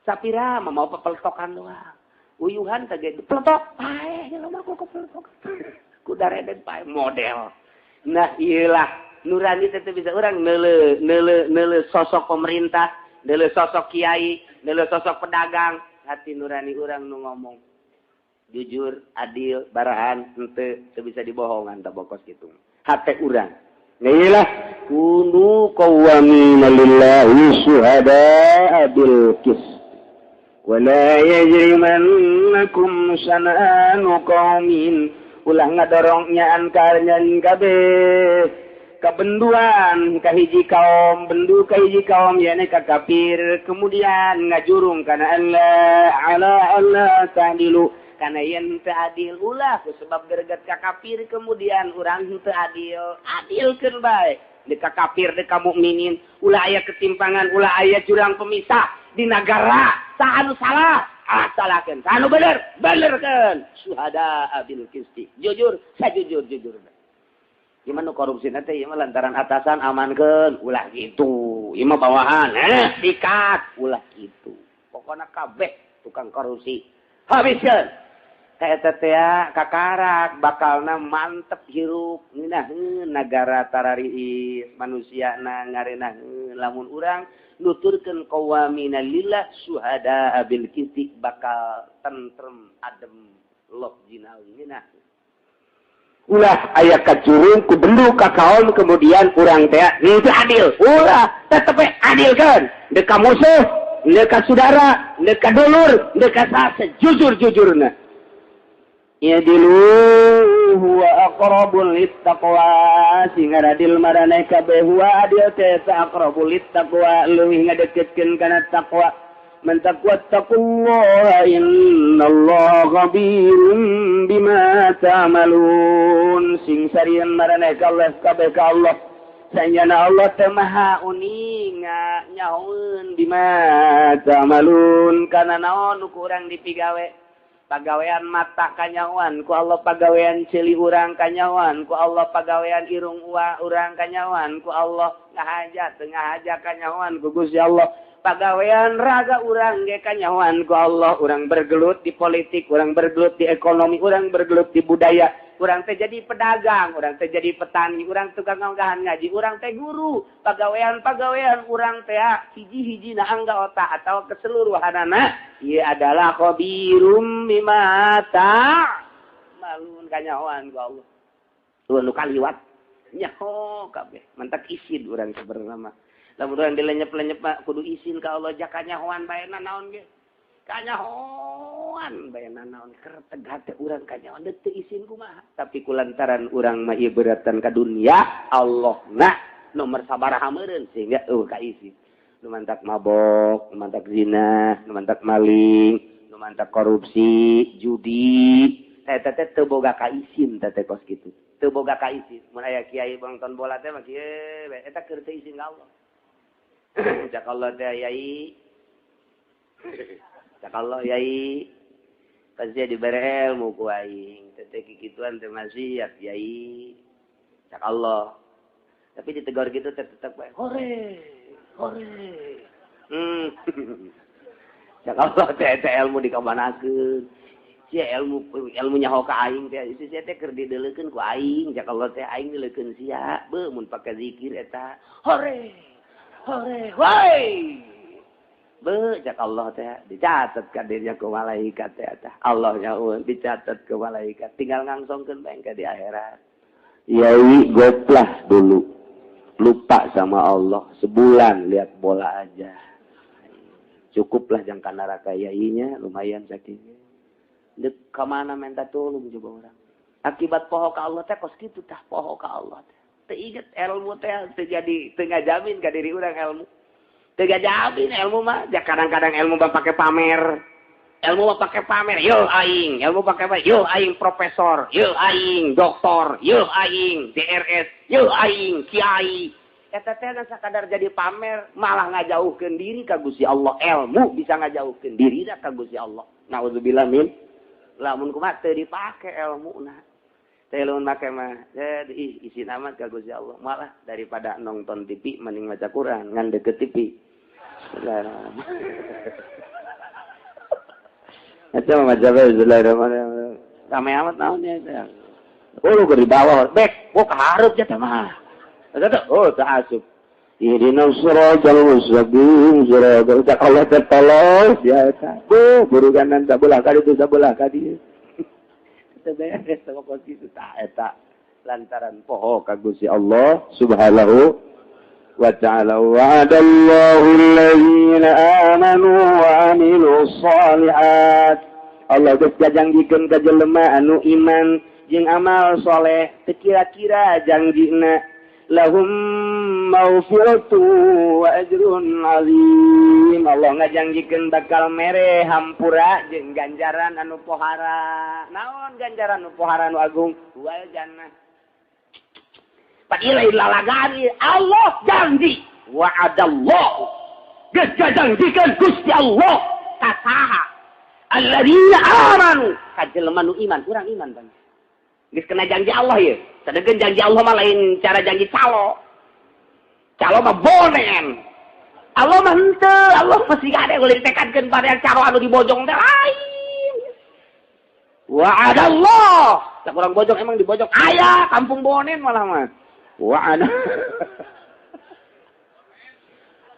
Speaker 1: Sapira mamawa pepeltokan doang. Uyuhan teh ge peletok paeh nya mah ku peletok. Ku dareden paeh model. Nah iyalah nurani teh bisa urang neuleuh neuleuh neuleuh sosok pemerintah, neuleuh sosok kiai, neuleuh sosok pedagang, hati nurani urang nu ngomong jujur, adil, barahan, henteu teu bisa dibohongan tak bokos gitu. Hate urang. Nah iyalah kunu qawwamina
Speaker 2: lillahi syuhada bil qist. Wala yajrimannakum syana'anu qaumin, ulah ngadorong nyaan karnyan kabeh.
Speaker 1: Kabenduan ka hiji kaum, bendu ka hiji kaum yakni ka kafir, kemudian ngajurung kana Allah ala Allah ta'dilu, kana yen teu adil ulah sebab greget ka kafir kemudian urang teu adil, adilkeun bae deka kafir deka mukminin, ulah aya ketimpangan, ulah aya jurang pemisah di nagara. Saha anu salah salahkeun, saha anu bener benerkeun, syuhada bil qisti, jujur sajujur jujur. Gimana korupsi nanti ieu mah lantaran atasan amankeun, ulah gitu. Ieu mah bawahan, sikat, ulah gitu. Pokona kabeh tukang korupsi habiskeun. Ka eta teh kakarak bakalna mantep hirup ngeunaheun nagara tarariis, manusiana ngarenaheun lamun urang nuturkeun qawamina lillah syuhada bil qisti bakal tentrem adem loh jinaung ngeunaheun.
Speaker 2: Ulah aya kacurung ku bendu ka kaum kemudian urang teh henteu adil, ulah tetep we adilkeun deka musuh, deka saudara, deka dulur, deka sejujur-jujurna.
Speaker 1: Yadilu huwa aqrabul littaqwa, sing adil maraneh kabeh huwa adil teh aqrabul littaqwa, leuwih ngadeketkeun kana taqwa. Man taqwa taqullaha innallaha khabirum bima ta'malun, sing sarian maraneh ka Allah kabeh ka Allah sanyana Allah teh maha uninga nyahoeun bima ta'malun kana naon nu ku urang dipigawe. Pagawean mata kanyahoan ku Allah, pagawean ceuli urang kanyahoan ku Allah, pagawean irung urang kanyahoan ku Allah, ngahaja teu ngahaja kanyahoan ku Gusti Allah, pagawean raga urang ge kanyahoan ku Allah. Urang bergelut di politik, urang bergelut di ekonomi, urang bergelut di budaya, urang teh jadi pedagang, urang teh jadi petani, urang tukang nganggahan ngaji, urang teh guru, pagawean-pagawean urang teh hiji-hiji na angga otak atau keseluruhanana ieu adalah khabirum bima ta'malun kanyahoan ku Allah. Tuh nu kaliwat nyaho kabeh, mantak isin urang sebenarna mah. Lamun urang dilenyep-lenyep mah kudu isin ka Allah jakanyahoan bae naon ge. Kanyahoan bae naon keur tegat teh urang kanyahoan teu isin kumaha. Tapi kulantaran urang mah ieu beratan ka dunia, Allah na nomor sabaraha meureun sehingga eueuh ka isin. Nu mantak mabok, nu mantak zina, nu mantak maling, nu mantak korupsi, judi, eta teh teu boga ka isin teh kos kitu. Teu boga ka isin. Mun aya kiai nonton bola teh mah kieu bae eta keur teu isin ka Allah. Cak Allah teh yai. Cak Allah yai. Pasti dibere ilmu ku aing. Teh kikituan teh maksiat yai. Cak Allah. Tapi ditegur gitu tetep bae. Hore. Hore. Cak Allah teh ilmu dikamanakeun. Sia ilmu nyaho ka aing teh itu sia teh keur dideulekeun ku aing. Cak Allah teh aing dileukeun sia. Beuh mun pake zikir eta. Hore. Hore, woi. Beuh cak Allah teh dicatat ka dirinya ku malaikat teh eta. Allah nyaun dicatat ku malaikat, tinggal ngangsongkeun bae ka di akhirat.
Speaker 2: Yai goplah dulu. Lupa sama Allah sebulan lihat bola aja.
Speaker 1: Cukuplah jangka neraka yainya lumayan sakitnya. Dek ka mana minta tolong coba orang. Akibat poho ka Allah teh kos kitu tah poho ka Allah teh. Teu inget ilmu teh teu jadi teu ngajamin ka diri urang ilmu. Teu ngajamin ilmu mah, ja kadang-kadang ilmu mah pake pamer. Ilmu mah pake pamer, yo aing, ilmu pake pamer, yo aing profesor, yo aing doktor, yo aing DRS, yo aing kiai. Eta teh sakadar jadi pamer, malah ngajauhkeun diri ka Gusti Allah. Ilmu bisa ngajauhkeun diri ka Gusti Allah. Nauzubillah min. Lamun kumaha teu dipake ilmuna. Teh lamun make mah ih isin amat ka Gusti Allah. Malah daripada nonton TV mending maca Quran ngan deket TV. Bismillahirrahmanirrahim. Eta mah maca bae bismillahirrahmanirrahim. Rame amat naon nya eta. Oh lu di bawah, bek, oh kahareup nya teh mah. Eta oh teu asup.
Speaker 2: Ihdinas siratal mustaqim siratal Allah tertolong ya eta. Bu, buruganan sabelah ka ditu sabelah ka dieu.
Speaker 1: Teu beres sama kos kitu tah eta lantaran poho
Speaker 2: ka Gusti Allah Subhanahu wa ta'ala. Wa'adallahu alladzina amanu wa amilus shalihat.
Speaker 1: Allah geus gajangjikeun ka jelema anu iman jeung amal soleh teu kira-kira jangjina.
Speaker 2: Lahum maghfiratu wa ajrun azim. Allah ngajanjikeun bakal mere hampura jeung ganjaran anu pohara. Naon ganjaran anu pohara anu agung? Wal jannah. Padahal lalagaan Allah janji wa'adallahu. Geus ngajanjikeun Gusti Allah ka saha? Alladzina amanu, ka jelema nu iman, urang iman bang. Geus kena janji Allah ieu. Sadegeun janji Allah mah lain cara janji calo. Calo mah bonen. Allah mah henteu, Allah mesti ada boleh ditekadkeun pada yang calo anu dibojong teh lain. Wa'adallah. Tak kurang bojong emang dibojong aya kampung bonen malah mah. Wa'ada.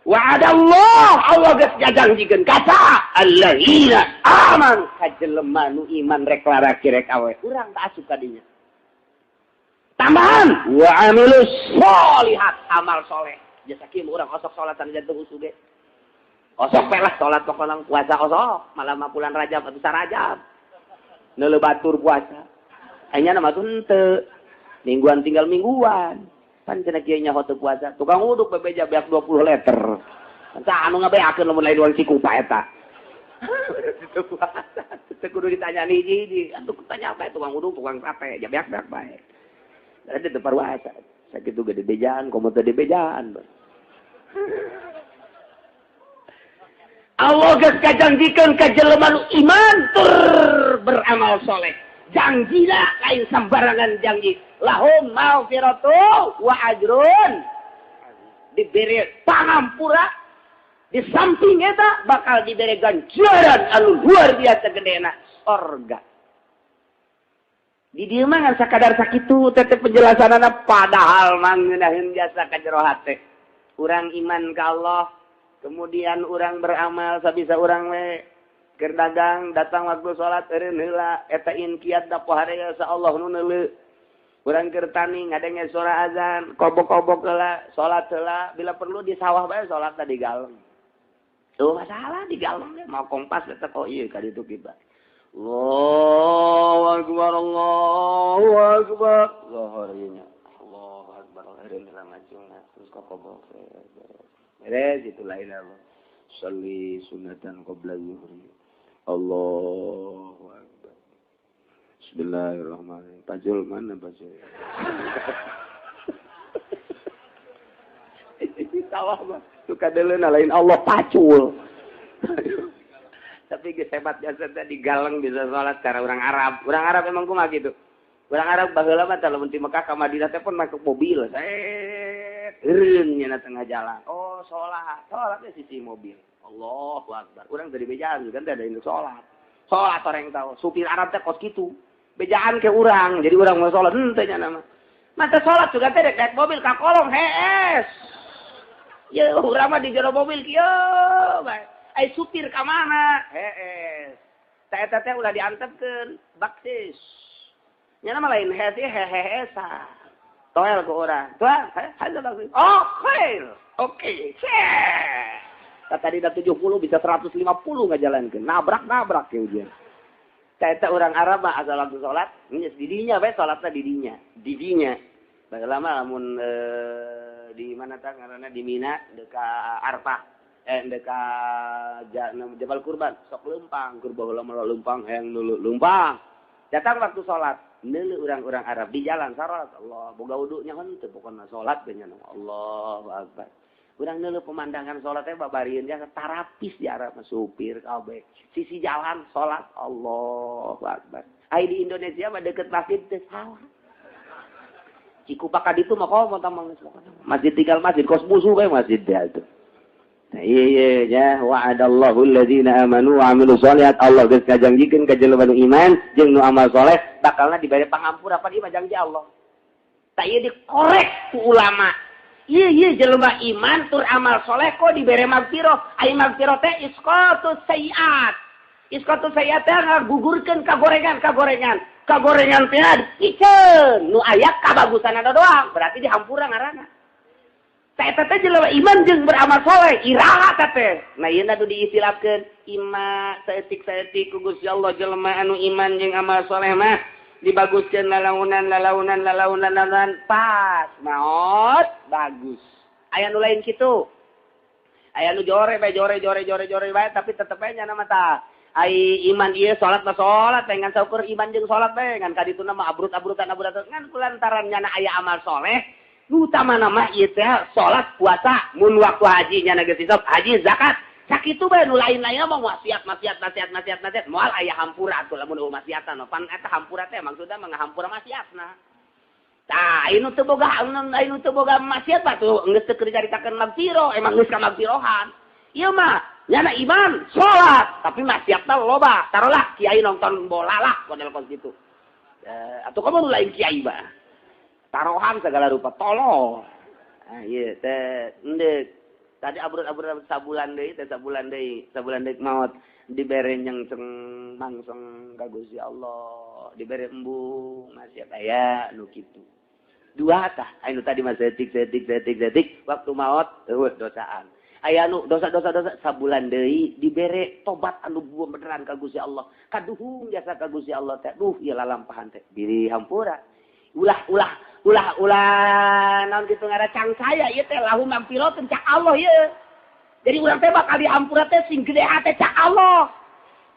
Speaker 2: Wa'adallah, Allah geus ngajanjikeun ka saha? Alladzina amanu, ka jelema nu iman rek lalaki rek awe. Urang tak asup ka dinya. Tambahan wa amilus sholihat, amal soleh. Jasa kieu urang osok salat sanajan teu husu ge. Osok we lah salat pokona puasa osok, malah mah bulan Rajab atuh sarajab. Neuleuh batur puasa. Aya mah tuh henteu. Mingguan tinggal mingguan. Pan cenah kieu nyaho teu puasa. Tukang uduk bebeja beak 20 liter. Saha anu ngabeakeun lamun lain urang Cikupa eta. Teu puasa. Teu kudu ditanya hiji-hiji. Atuh tanya bae tukang uduk, tukang sate, ja beak-beak bae. Ada teu parwasa. Sakitu gede bejaan, komo teu dibejaan. Allah geus kajanjikeun ka jelema nu iman tur beramal soleh. Janjilah lain sembarangan janji. Lahum maghfiratu wa ajrun. Diberi pangampura, di samping eta bakal diberi ganjaran anu luar biasa gedena, sorga. Di dieu mah ngan sakadar sakitu teh penjelasanana, padahal mah ngeunaheun jasa ka jero hate. Urang iman ka Allah, kemudian urang beramal sabisa urang we. Keur dagang datang waktu salat eureun heula eta inkiat da pohare sa Allah nu neuleu. Urang keur tani ngadenge suara azan, kobok-kobok heula, salat heula, bila perlu di sawah bae salat di galeng. Tuh masalah di galeng mau kompas eta oh ieu ka ditu kita. Allahu akbar, Allahu akbar. Zuhur ieu nya. Allahu akbar, eureun heula ngacungna terus kokobok. Beres itu lain Allah. Shalli sunatan qabla zuhri. Allahu akbar. Bismillahirrahmanirrahim. Pajul mana pajul? Sawah mah suka deuleuna lain Allah pacul. Tapi geus hebat jasa teh di galeng bisa salat cara orang Arab. Orang Arab emang kumaha kitu. Orang Arab baheula mah lamun ti Mekah ka Madinah teh pun make mobil. Set eureun nya tengah jalan. Oh, salat. Salat teh sisi mobil. Allahu akbar. Urang dari bejaan kan teh ada induk salat. Salat orang tahu. Supir Arab teh kos kitu. Bejaan ke urang. Jadi urang mau salat henteu nya nama. Mata salat juga teh rek naik mobil ka kolong hees. Ye urang mah di jero mobil kieu bae. Ai supir ka mana? Hees. Ta eta teh ulah diantepkeun baksis. Nya nama lain hees heheesa. Toel ke urang. Tuan, haja baksis. Oh, khair. Oke. Tadi udah 70 bisa 150 ngajalankeun. Nabrak-nabrak ya ujian. Eta orang Arab mah asal waktu salat, geus didinya bae salatna didinya. Didinya. Baheula mah lamun di mana tah ngaranna di Mina deka Arfah, deka Jabal Kurban, sok leumpang, keur baheula mah leumpang hayang nulu leumpang. Datang waktu salat, neuleuh urang-urang Arab di jalan salat, Allah boga wudunya henteu pokona salat ge nya Allahu akbar. Urang neuleuh pemandangan salat teh babarieun jasa tarapis di Arab mah supir kabeh. Sisi jalan salat Allahu akbar. Ai di Indonesia mah deket masjid teh salah. Cikupa ka ditu mah komo tah mah masjid tinggal masjid kos musuh bae masjid teh atuh. Nah ieu ya wa'adallahu alladzina amanu wa amilus sholihat, Allah geus ngajanjikeun ka jelema nu iman jeung nu amal soleh bakalna dibere pangampura pan ieu mah janji Allah. Tah ieu dikorek ku ulama. Iya iya jelema iman tur amal soleh kok dibere magfirah. Ai magfirah teh isqatus sayiat. Isqatus sayiat teh ngagugurkeun kagorengan kagorengan. Kagorengan teh dipiceun nu aya kabagusanana doang, berarti dihampura ngaranna. Tah eta teh jelema iman jeung beramal soleh, iraha teh teh. Nah ieu atuh diistilahkeun ima saeutik-saeutik ku Gusti Allah jelema anu iman jeung amal soleh mah
Speaker 1: Dibaguskeun lalaunan lalaunan lalaunan lalaunan pas maot bagus. Aya nu lain kitu. Aya nu jore bae jore jore jore jore bae tapi tetep bae nyana mah tah. Ai iman ieu salat mah salat bae ngan saukur iman jeung salat bae ngan kadituna mah abrut-abrutan abrutan ngan kulantaran nyana aya amal soleh. Nu utamana mah ieu teh salat puasa mun waktu haji nyana geus hisab haji zakat. Sakitu bae nu lain-lainna mah maksiat maksiat maksiat maksiat maksiat moal aya hampura atuh lamun eueuh maksiatan pan eta hampura teh maksudna mah ngahampura maksiatna. Tah anu teu boga anu teu boga maksiat mah tuh geus teu dicaritakeun magfirah emang geus ka magfirohan. Ieu mah nyana iman salat tapi maksiatna loba tarolah kiai nonton bola lah model kos kitu. Atuh kamu nu lain kiai mah. Tarohan segala rupa tolol. Ah ieu teh endek tadi abrut-abrut sabulan deui teh sabulan deui maot dibere nyengseng mangseng ka Gusti Allah dibere embung maksiat aya nu kitu. Dua tah anu tadi mah setik setik setik setik waktu maot eueuh dosaan. Aya nu dosa-dosa dosa sabulan deui dibere tobat anu beneran ka Gusti Allah. Kaduhung jasa ka Gusti Allah teh duh ieu lalampahan teh diri hampura. Ulah ulah ulah ulah naon kitu ngaran cangcaya ieu teh lahu magfiratun cak Allah ieu. Jadi urang teh bakal dihampura teh sing gede hate cak Allah.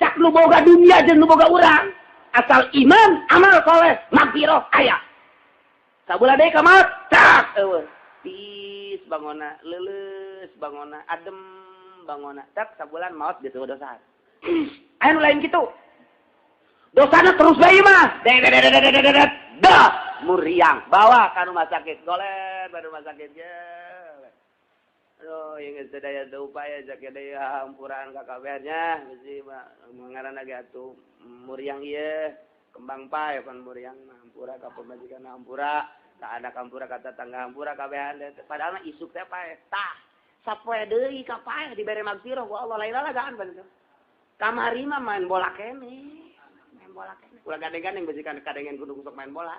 Speaker 1: Cak nu boga dunia jeung nu boga urang. Asal iman, amal soleh, magfirah aya. Sabulan deui ka maot, cak eueuh. Tiis bangona, leuleus bangona, adem bangona. Cak sabulan maot geus eueuh dosa. Aya nu lain kitu. Dosana terus bae mah. Dah muriang bawa ka rumah sakit goler ba rumah sakit ge. Aduh yang geus daya teu upaya sakit deui hampuraan ka kabehnya bisi mah ngaranna ge atuh muriang ieu kembang pae pan muriang hampura ka pamajikan hampura ka anak hampura ka tetangga hampura kabehan padahal mah isuk teh pae tah sapoe deui ka pae dibere magfirah ku Allah lain lalagaan pan kamari mah main bola keneh main bola keneh ulah gandeng-gandeng bisi kadengen kudu sok main bola.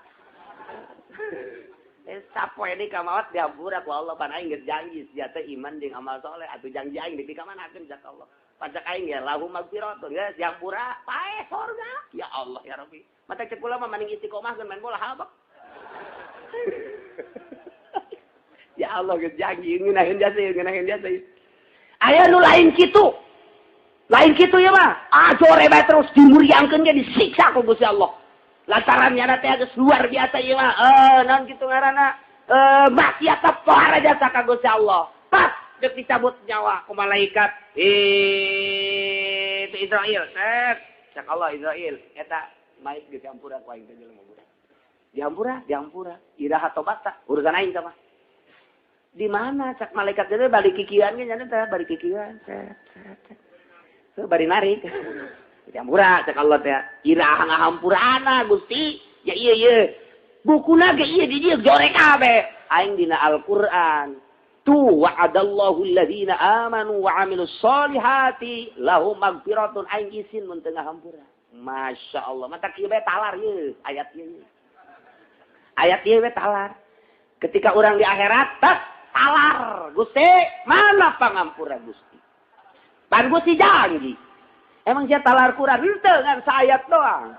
Speaker 1: Sapoe deui ka maot dihampura ku Allah pan aing geus janji sia teh iman jeung amal soleh atuh janji aing dipikamanakeun cak Allah. Pacak aing ya lahu magfiratun geus dihampura pae sorga. Ya Allah ya Rabbi. Mata cek kula mah maning istiqomah geun main bola habak. Ya Allah geus janji ngeunaheun jasa ngeunaheun jasa. Aya nu lain kitu. Lain kitu ya mah. Ah jore bae terus dimuriangkeun ge disiksa ku Gusti Allah. Lantaran nyana teh geus luar biasa ieu mah. Naon kitu ngaranna? Maksiat pohara jasa ka Gusti Allah. Pas deuk dicabut nyawa ku malaikat. Itu Israil. Set. Cak Allah Israil eta mait geus dihampura ku aing teh jelema budak. Dihampura, dihampura. Iraha tobat tah urusan aing tah mah. Di mana cak malaikat teh balik kikieuan ge nyana teh balik kikieuan. Set set. Set bari narik. Dihampura cak Allah teh iraha ngahampurana Gusti ya ieu ieu bukuna ge ieu di dieu jorek kabeh aing dina Al-Qur'an tu wa'adallahu alladzina amanu wa amilus solihati lahum magfiratun aing isin mun teu ngahampura. Masya Allah mata kieu bae talar ieu ayat ieu ayat ieu bae talar ketika urang di akhirat tas talar Gusti mana pangampura Gusti pan Gusti janji. Emang sia talar Quran henteu ngan saayat doang.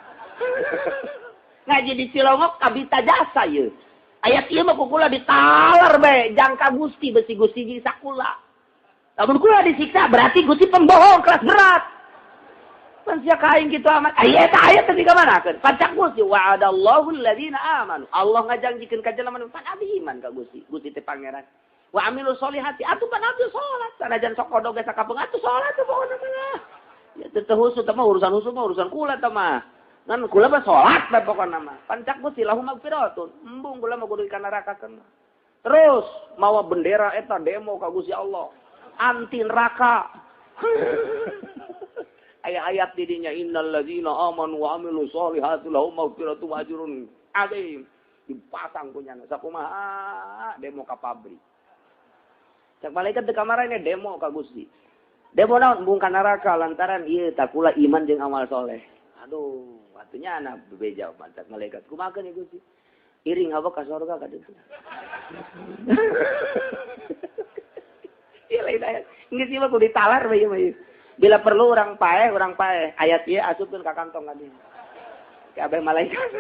Speaker 1: Ngaji di Cilongok kabita jasa ieu. Ayat ieu mah ku kula ditalar bae jangka Gusti besi Gusti jeung sakula. Lamun kula disiksa berarti Gusti pembohong kelas berat. Pan sia ka aing kitu amat. Aya eta ayat teh dikamanakeun? Pacak Gusti wa'adallahu alladzina amanu. Allah ngajanjikeun ka jelema nu pan abdi iman ka Gusti. Gusti teh pangeran. Wa amilu solihati atuh pan abdi salat. Sanajan sok kodog ge sakapeung atuh salat teh pokona mah. Ya teu husuk teh mah urusan husuk mah urusan kula teh mah. Ngan kula mah salat bae pokona mah. Pancak Gusti lahu magfiratun. Embung kula mah kudu ka neraka keun. Terus mawa bendera eta demo ka Gusti Allah. Anti neraka. Aya ayat di dinya innal ladzina amanu wa amilus solihati lahum magfiratun wa ajrun adzim. Dipasang punyana sakumaha demo ka pabrik. Cak malaikat teu kamarana demo ka Gusti. Demo naon embung ka neraka lantaran ieu takula iman jeung amal soleh. Aduh, atunya anak bebeja mantap malaikat. Kumaha ieu Gusti? Iring hawa ka sorga ka ditu. Ieu lain ayat. Geus ieu mah kudu ditalar bae ieu mah. Bila perlu urang paeh. Ayat ieu asupkeun ka kantong ka dieu. Kabeh malaikat.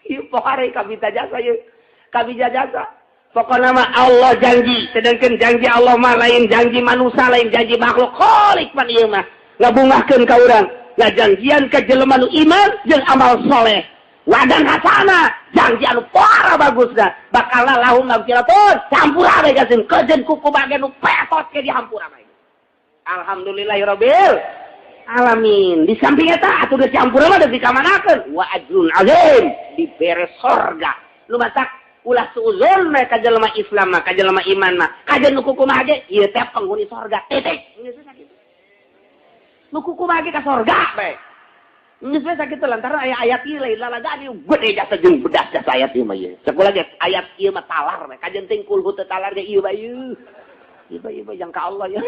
Speaker 1: Ieu pohare kabita jasa ieu. Kabita jasa. Pokokna mah Allah janji, sedangkan janji Allah mah lain janji manusia, lain janji makhluk. Khalik pan ieu mah ngabungahkeun ka urang. Ngajanjian ka jelema nu iman jeung amal soleh. Wadan hasana, janji anu para bagusna. Bakal lahum magfiratun, campur bae gasin kejeun kuku bagian nu petot ke dihampura bae. Alhamdulillahirabbil alamin. Di samping eta atuh geus campur mah geus dikamanakeun wa ajrun azim, dibere sorga. Nu matak ulah suuzon mah ka jelema Islam mah, ka jelema iman mah, kajeun nu kuku mah ge ieu teh penghuni sorga. Titik. Geus sakitu. Nu kuku mah ge ka sorga bae. Geus we sakitu lantaran aya ayat ieu lain lalagaan ieu gede jasa jeung bedas jasa ayat ieu mah ieu. Sakulah ge ayat ieu mah talar we. Kajeun teh kulhu teu talar ge ieu bae ieu. Ieu bae ieu bae jang ka Allah ya.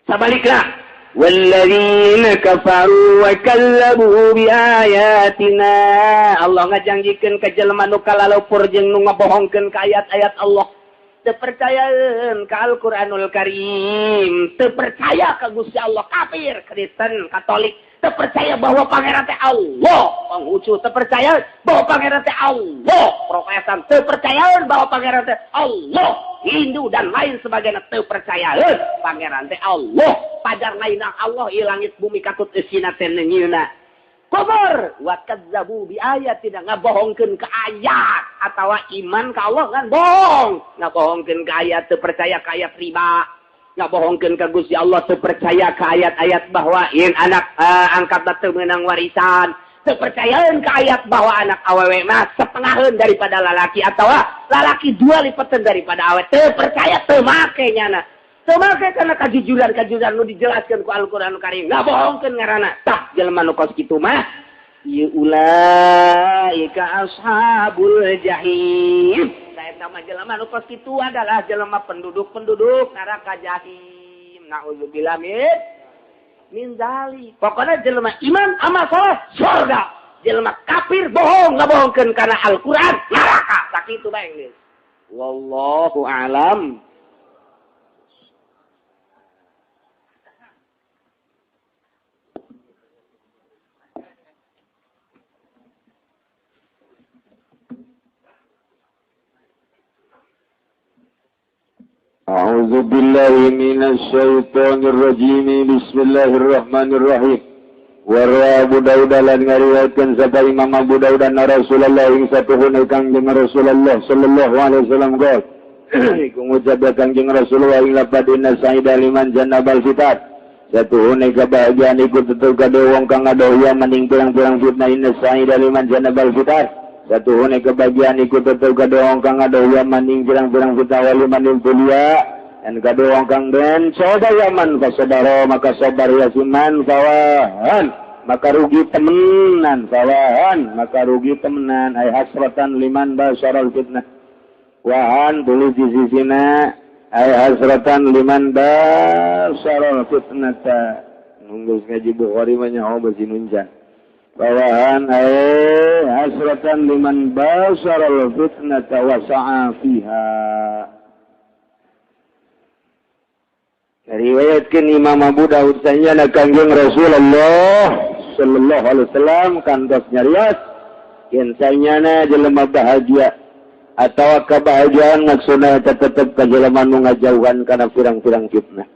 Speaker 1: Sabalikna walladzina kafaru wa kallabu biayatina. Allah ngajanjikeun ka jelema nu kalalupur jeung nu ngabohongkeun ka ayat-ayat Allah. Teu percayaeun ka Al-Qur'anul Karim, teu percaya ka Gusti Allah, kafir, Kristen, Katolik, teu percaya bahwa pangeran teh Allah, Konghucu teu percaya bahwa pangeran teh Allah, Protestan teu percayaeun bahwa pangeran teh Allah, Hindu dan lain sebagainya teu percayaeun pangeran teh Allah, pajar lain Allah ieu langit bumi katut eusina teh neungieuna. Kufur wa kazzabu bi ayatina, ngabohongkeun ka ayat atawa iman ka Allah kan bohong, ngabohongkeun ka ayat teu percaya ka ayat riba, ngabohongkeun ka Gusti Allah teu percaya ka ayat-ayat bahwa yen anak angkat teu meunang warisan, teu percayaeun ka ayat bahwa anak awewe mah setengaheun daripada lalaki atawa lalaki dua lipeteun daripada awewe, teu percaya teu make nyana. Teu make karena kajujuran-kajujuran nu dijelaskeun ku Al-Qur'anul Karim. Ngabohongkeun ngaranna. Tah jelema nu kos kitu mah ieu ulaika ashabul jahim. Saeta mah jelema nu kos kitu adalah jelema penduduk-penduduk neraka jahim. Nauzubillah min dzalik. Pokona jelema iman amal saleh surga. Jelema kafir bohong ngabohongkeun kana Al-Qur'an neraka. Sakitu bae geus. Wallahu a'lam.
Speaker 3: أعوذ بالله من الشيطان الرجيم بسم الله الرحمن الرحيم Warwa Abu Dawud lan ngariwayatkeun sapa Imam Abu Dawud anna Rasulullah ing satuhuna Kangjeng Rasulullah sallallahu alaihi wasallam qol iku ngucap Kangjeng Rasulullah ing lapad inna sa'ida liman jannabal fitat satuhuna kebahagiaan iku tetep kade wong kang ngadoh maning pirang-pirang fitnah inna sa'ida liman jannabal fitat satuhune kebahagiaan iku tetep kade wong kang ngadoh maning pirang-pirang fitnah waliman tulia dan kade wong kang den coba yaman fasadaro maka sabar ya siman fawahan maka rugi temenan fawahan maka rugi temenan ay hasratan liman basyaral fitnah wahan tulis di sisina ay hasratan liman basyaral fitnata nunggu ngaji Bukhari mah nyaho basinunjan bawahan ay hasratan liman basaral fitnata wa sa'a fiha. Riwayatkeun Imam Abu Dawud sanyana Kangjeng Rasulullah sallallahu alaihi wasallam kantos nyarios yen sanyana jelema bahagia atawa kebahagiaan maksudna eta tetep ka jelema nu ngajauhan kana pirang-pirang fitnah.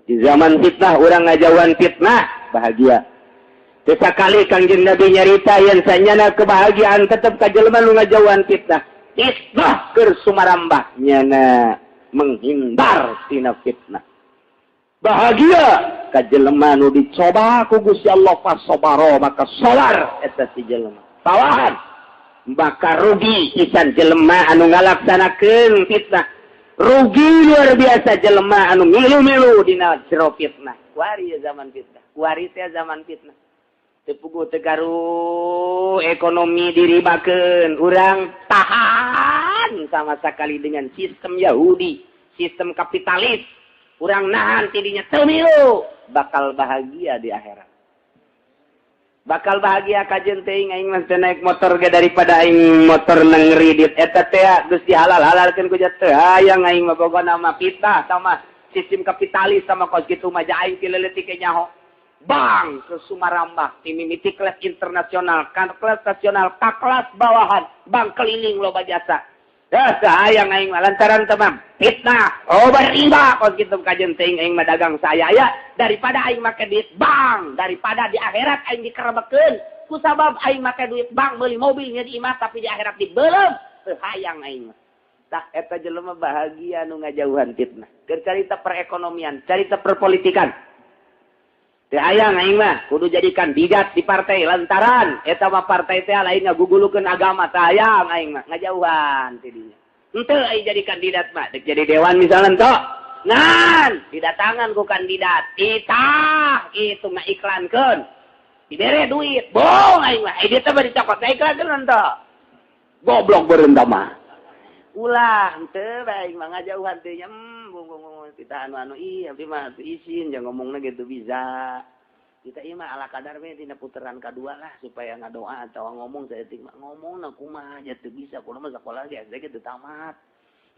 Speaker 3: Di zaman fitnah urang ngajauhan fitnah bahagia. Sekali Kangjeng Nabi nyarita yen sanyana kebahagiaan tetep ka jelema nu ngajauhan fitnah. Fitnah keur sumarambah nyana menghindar tina fitnah. Bahagia ka jelema nu dicoba ku Gusti Allah fasobaro maka sabar eta si jelema. Tawahan maka rugi pisan jelema anu ngalaksanakeun fitnah. Rugi luar biasa jelema anu milu-milu dina jero fitnah. Kuari zaman fitnah, kuari teh zaman fitnah. Tepugu tegaru ekonomi diribakeun urang tahan sama sekali dengan sistem Yahudi, sistem kapitalis. Urang nahan tidinya teu milu, bakal bahagia di akhirat. Bakal bahagia kajeun teuing aing mah teu naik motor ge daripada aing motor nang ngridit eta teh geus dihalal-halalkeun ku teu hayang aing mah pokona mah fitnah sama
Speaker 2: Sistem kapitalis sama kos kitu mah aing ti leutik nyaho. Bank ke Sumarambah, ti mimiti kelas internasional, kan kelas nasional, ka kelas bawahan, bank keliling loba jasa. Dah sayang aing mah lantaran temam fitnah, oh riba kos kitu kajen teuing aing mah dagang saya ya daripada aing make duit bank, daripada di akhirat aing dikerebekeun ku sabab aing make duit bank meuli mobilnya di imah tapi di akhirat dibeuleum, teu hayang aing mah. Tah eta jelema bahagia nu ngajauhan fitnah. Keur carita perekonomian, carita perpolitikan. Teu hayang aing mah kudu jadi kandidat di partai lantaran eta mah partai teh lain ngagugulukeun agama, teu hayang aing mah ngajauhan ti dinya. Henteu aing jadi kandidat mah, dek jadi dewan misalnya henteu. Ngan didatangan ku kandidat, itah itu ngiklankeun. Dibere duit, bohong aing mah. Eh dia teh bari dicokot iklankeun henteu. Goblok beureunt mah. Ulah henteu bae aing mah ngajauhan teh nya bung bung bung kita anu-anu ih abdi mah teu isin jangan ngomongna gitu bisa. Kita ieu mah ala kadar we tina puteran kadua lah supaya ngadoa atau ngomong saeutik mah ngomongna kumaha aja teu bisa kudu mah sakola ge SD ge teu tamat.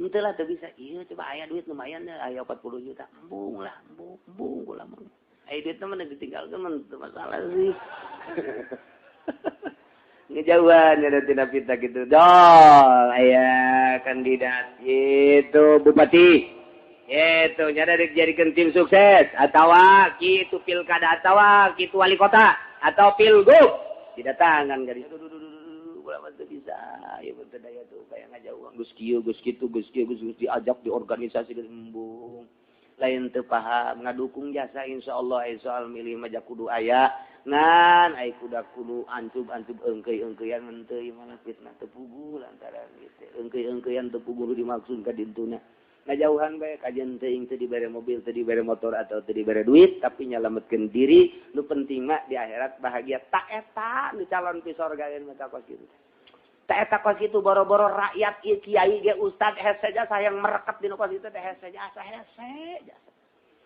Speaker 2: Henteu lah teu bisa. Ieu coba aya duit lumayan deh aya 40 juta. Embung lah, embung, embung kula mah. Aya duit mah ditinggalkeun mah teu masalah sih. Ngejauhan ada tina fitnah gitu. Dol aya kandidat itu bupati. Itu nyada dijadikan tim sukses atau kitu pilkada atau kitu wali kota atau pilgub didatangan gadis. Ulah mah teu bisa. Ieu mah teu daya tuh kayak ngajauhan geus kieu geus kitu geus kieu geus diajak di organisasi geus embung. Lain teu paham ngadukung jasa insyaallah ai soal milih mah kudu aya ngan ai kuda kudu ancub-ancub eungkeuy-eungkeuyan henteu ieu mah fitnah teu puguh lantaran gitu. Eungkeuy-eungkeuyan teu puguh dimaksud ka dintuna. Ngajauhan bae kajen teuing teu dibere mobil, teu dibere motor atau teu dibere duit tapi nyalametkeun diri, nu penting mah di akhirat bahagia. Tak eta nu calon pi sorga mah kos kitu. Tak eta kos kitu boro-boro rakyat ieu kiai ge ustad hese jasa yang merekat dina kos kitu teh hese jasa hese jasa.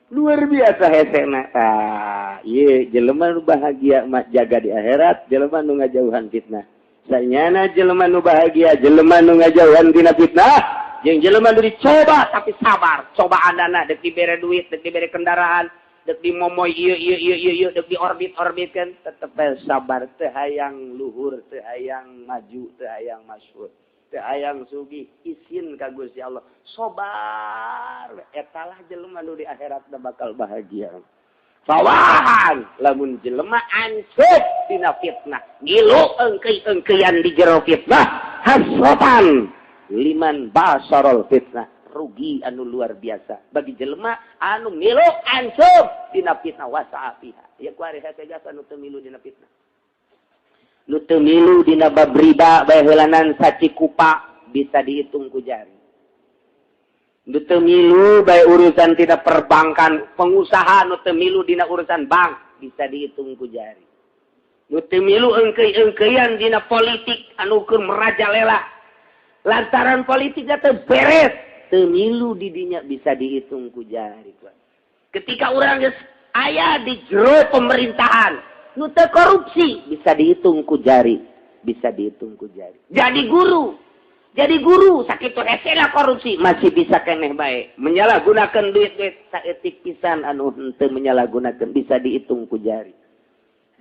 Speaker 2: Luar biasa hesena. Tah, ieu jelema nu bahagia mah jaga di akhirat, jelema nu ngajauhan fitnah. Sanyana jelema nu bahagia, jelema nu ngajauhan tina fitnah. Jeung jelema nu dicoba tapi sabar, cobaanana dek dibere duit, dek dibere kendaraan, dek dimomoy ieu ieu ieu ieu ieu, dek diorbit-orbitkeun, tetep bae sabar, teu hayang luhur, teu hayang maju, teu hayang masyhur, teu hayang sugih, isin ka Gusti Allah. Sabar, etalah jelema nu di akhirat bakal bahagia. Fawahan lamun jelema ancup dina fitnah, ngilu eungkeuy-eungkeuyan di jero fitnah, hasratan liman basarol fitnah, rugi anu luar biasa bagi jelema anu ngilu ancup dina fitnah wasa'a fiha. Ya ku ari hese jasa nu teu milu dina fitnah. Nu teu milu dina bab riba bae heulanan sacikupa bisa dihitung ku jari. Nu teu milu bae urusan tina perbankan, pengusaha nu teu milu dina urusan bank bisa dihitung ku jari. Nu teu milu eungkeuy-eungkeuyan dina politik anu keur merajalela. Lantaran politiknya teu beres, teu milu di dinya bisa dihitung ku jari. Ketika urang geus aya di jero pemerintahan, nu teu korupsi bisa dihitung ku jari, bisa dihitung ku jari. Jadi guru sakitu hesena korupsi masih bisa keneh bae. Menyalahgunakan duit-duit saeutik pisan anu henteu menyalahgunakan bisa dihitung ku jari.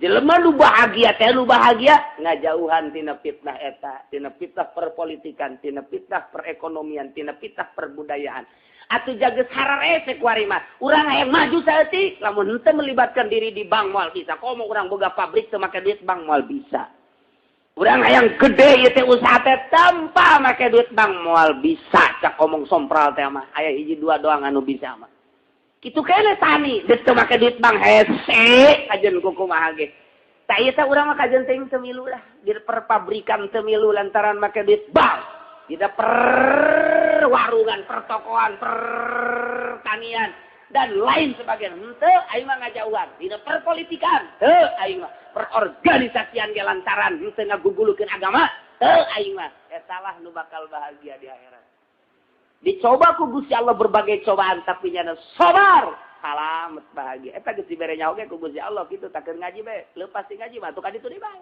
Speaker 2: Jelema nu bahagia teh nu bahagia ngajauhan tina fitnah eta, tina fitnah perpolitikan, tina fitnah perekonomian, tina fitnah perbudayaan. Atuh jaga hararese ku ari mah. Urang hayang maju saeutik lamun henteu melibatkan diri di bank moal bisa. Komo urang boga pabrik teu make duit bank moal bisa. Urang hayang gede ieu teh usaha teh tanpa make duit bank moal bisa. Cak omong sompral teh mah aya hiji dua doang anu bisa mah. Kitu keneh tani deuk teu make duit bank hese kajen kumaha ge. Tah ieu teh urang mah kajen teuing teu milu lah di perpabrikan teu milu lantaran make duit bank. Tidak perwarungan, pertokoan, pertanian dan lain sebagainya. Henteu aing mah ngajauhan. Dina perpolitikan, henteu aing mah perorganisasian ge lantaran henteu ngagugulukeun agama, henteu aing mah. Eta lah nu bakal bahagia di akhirat. Dicoba ku Gusti Allah berbagai cobaan tapi nyana sabar, salamet bahagia. Eta geus dibere nyaho ge ku Gusti Allah kitu tak keur ngaji bae, leupas ti ngaji mah atuh ka ditu deui bae.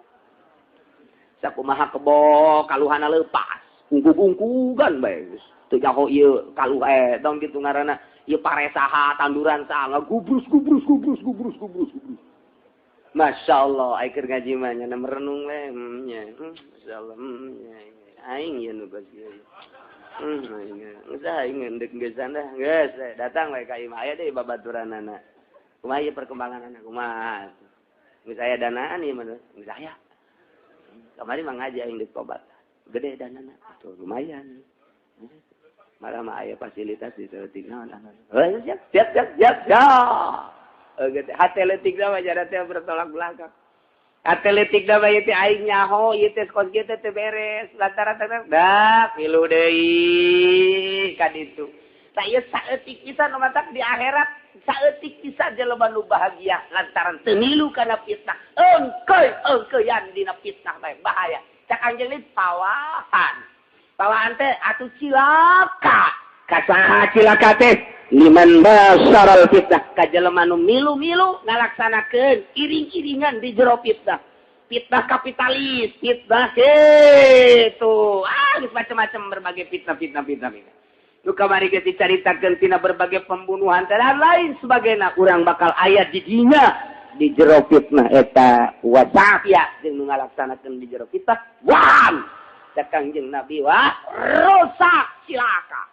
Speaker 2: Sakumaha kebo kaluhana leupas, ungkug-ungkugan bae geus. Teu nyaho ieu kaluh dong kitu ngaranna.
Speaker 1: Ieu pare saha, tanduran saha, gubrus gubrus gubrus gubrus gubrus gubrus. Masya Allah, aing keur ngaji mah nya merenung we, nya. Masyaallah, nya. Aing ieu nu geus ieu. Aing geus aing endek geus dah, geus datang we ka imah aya deui babaturanana. Kumaha ieu perkembanganana kumaha? Geus aya danaan ieu mah, geus aya. Kamari mah ngaji aing deuk tobat. Gede danana, tuh lumayan. Malah mah aya fasilitas di saeutik naon anu. Siap siap siap siap. Siap. Hate leutik mah jada teh bertolak belakang. Hate leutik mah ieu teh aing nyaho ieu teh kos kieu teh teu beres lantaran teh dah milu deui ka ditu. Tah ieu saeutik pisan nu matak di akhirat saeutik pisan jelema nu bahagia lantaran teu milu kana fitnah. Engkeuy engkeuyan dina fitnah bae bahaya. Cak anjeun ieu pawahan. Pawahan teh atuh cilaka.
Speaker 2: Ka saha cilaka teh? Liman basaral fitnah
Speaker 1: ka jelema nu milu-milu ngalaksanakeun iring-iringan di jero fitnah. Fitnah kapitalis, fitnah kitu. Ah, geus macam-macam berbagai fitnah-fitnah fitnah. Nu kamari geus dicaritakeun tina berbagai pembunuhan dan lain sebagainya, urang bakal aya di dinya di jero fitnah eta wasafia jeung nu ngalaksanakeun di jero fitnah. Wah, cak Kangjeng Nabi wah rusak cilaka.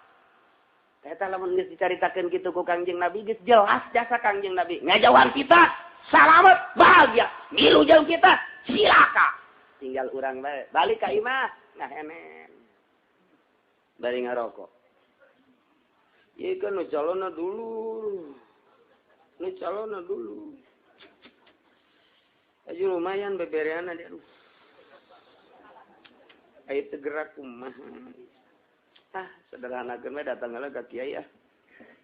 Speaker 1: Eta lamun geus dicaritakeun kitu ku Kangjeng Nabi geus jelas jasa Kangjeng Nabi. Ngajauhan kita salamet bahagia, milu jeung kita cilaka. Tinggal urang bae balik ka imah ngahenen. Bari ngarokok. Ieu kan nu calonna dulu. Nu calonna dulu. Aja lumayan bebereana dia aduh. Aya teu gerak kumaha. Ah, sederhanakeun we datang heula ka kiai ah.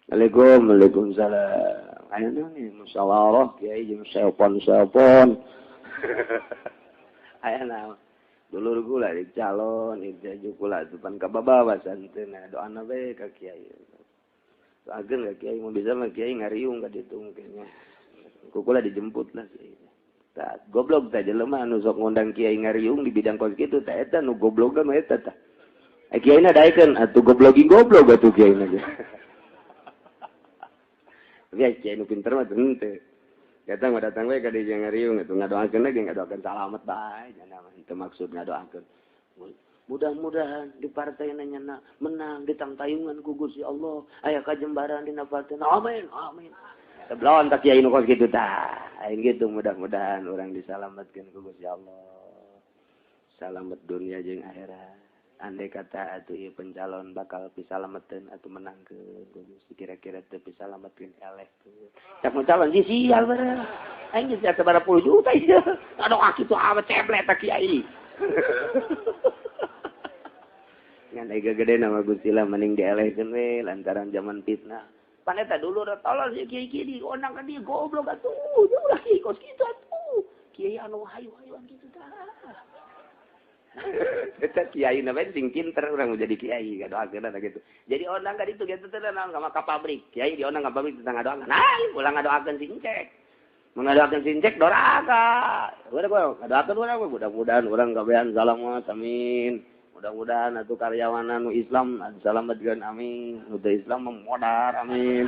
Speaker 3: Assalamualaikum, waalaikumsalam. Aya naon musyawarah kiai jeung seopon-seopon.
Speaker 1: Aya naon? Dulur kula di calon, ieu kula depan ka babawasan teh nah doana we ka kiai. Doakeun ka kiai mun bisa mah kiai ngariung ka ditu mungkin nya. Ku kula dijemput lah kiai. Tah goblok tah jelema anu sok ngundang kiai ngariung di bidang kos kitu tah eta nu goblogna mah eta tah. Kiai na daekeun atuh goblogi goblok atuh kiai na ge.
Speaker 2: Tapi kiai nu pinter mah henteu. Datang mah datang we ka dieu ngariung atuh ngadoakeun lagi ngadoakeun salamet bae nya mah henteu maksud ngadoakeun.
Speaker 1: Mudah-mudahan di partai nya menang ditangtayungan ku Gusti Allah aya kajembaran dina partai. Amin amin.
Speaker 2: Sebelon tak kiai nu kos kitu tah. Aing kitu mudah-mudahan urang disalametkeun ku Gusti Allah. Salamet dunia jeung akhirat. Andai kata atuh ieu pencalon bakal pisalameteun atuh menangkeun Gusti kira-kira teu pisalametkeun elehkeun.
Speaker 1: Cak calon si sial bareng. Aing geus sabaraha puluh juta ieu. Aduh kitu amat ceblek ta kiai.
Speaker 2: Ngan aya gede nama Gusti lah mending dielehkeun we lantaran zaman fitnah.
Speaker 1: Pan eta dulu udah tolol si kiai-kiai diondang ka dieu goblok atuh. Ulah kiai kos kitu atuh. Kiai anu hayu-hayuan kitu tah.
Speaker 2: Eta kiai na bae sing pinter urang jadi kiai ngadoakeun eta kitu.
Speaker 1: Jadi ondang ka ditu kitu teh naon ka pabrik. Kiai diondang ka pabrik tentang ngadoakeun. Nah, ulah ngadoakeun si Encek.
Speaker 2: Mun ngadoakeun si Encek doraka. Urang ngadoakeun urang mudah-mudahan urang kabehan salamet amin. Mudah-mudahan atuh karyawan anu Islam salametkeun amin. Nu teu Islam mah modar amin.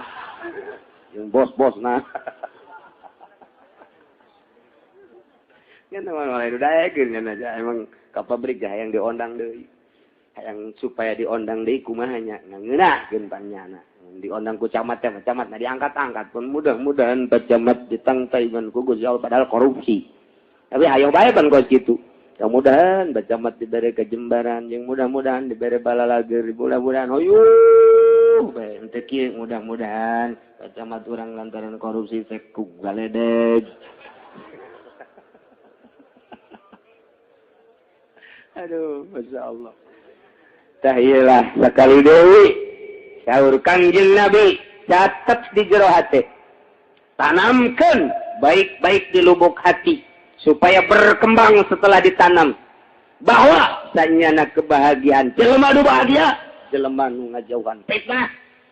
Speaker 2: Jeung bos-bosna. Nya mah mulai daekeun nya aja emang ka pabrik dah hayang diondang deui. Hayang supaya diondang deui kumaha nya ngeunahkeun panyana. Diondang ku camat teh camat na diangkat-angkat pun mudah-mudahan pak camat ditangtayungan ku Gusti Allah padahal korupsi. Tapi hayang bae pan kos kitu. Mudah-mudahan pak camat dibere kejembaran jeung mudah-mudahan dibere balalager, mudah-mudahan hoyuh bae henteu kieu mudah-mudahan pak camat urang lantaran korupsi teh ku galedeg. Aduh, Masya Allah.
Speaker 3: Tahiyalah sekali deui. Saur Kangjeng Nabi, catat di jero hati. Tanamkan baik-baik di lubuk hati supaya berkembang setelah ditanam. Bahwa sanyana kebahagiaan, jelema nu bahagia, jelema nu ngajauhan fitnah,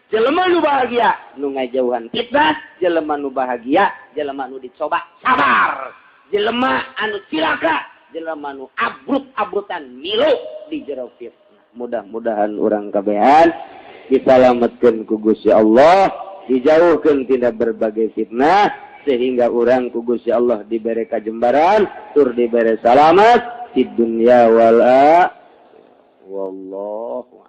Speaker 3: jelema nu bahagia, nu ngajauhan fitnah, jelema nu bahagia, jelema nu dicoba sabar, jelema anu cilaka, jelema nu abrut-abrutan milu di jero fitnah. Mudah-mudahan urang kabehan Disalametkeun ku Gusti Allah, dijauhkan tina berbagai fitnah, sehingga urang ku Gusti Allah diberi kajembaran tur diberi salamat di dunia wal wallahu.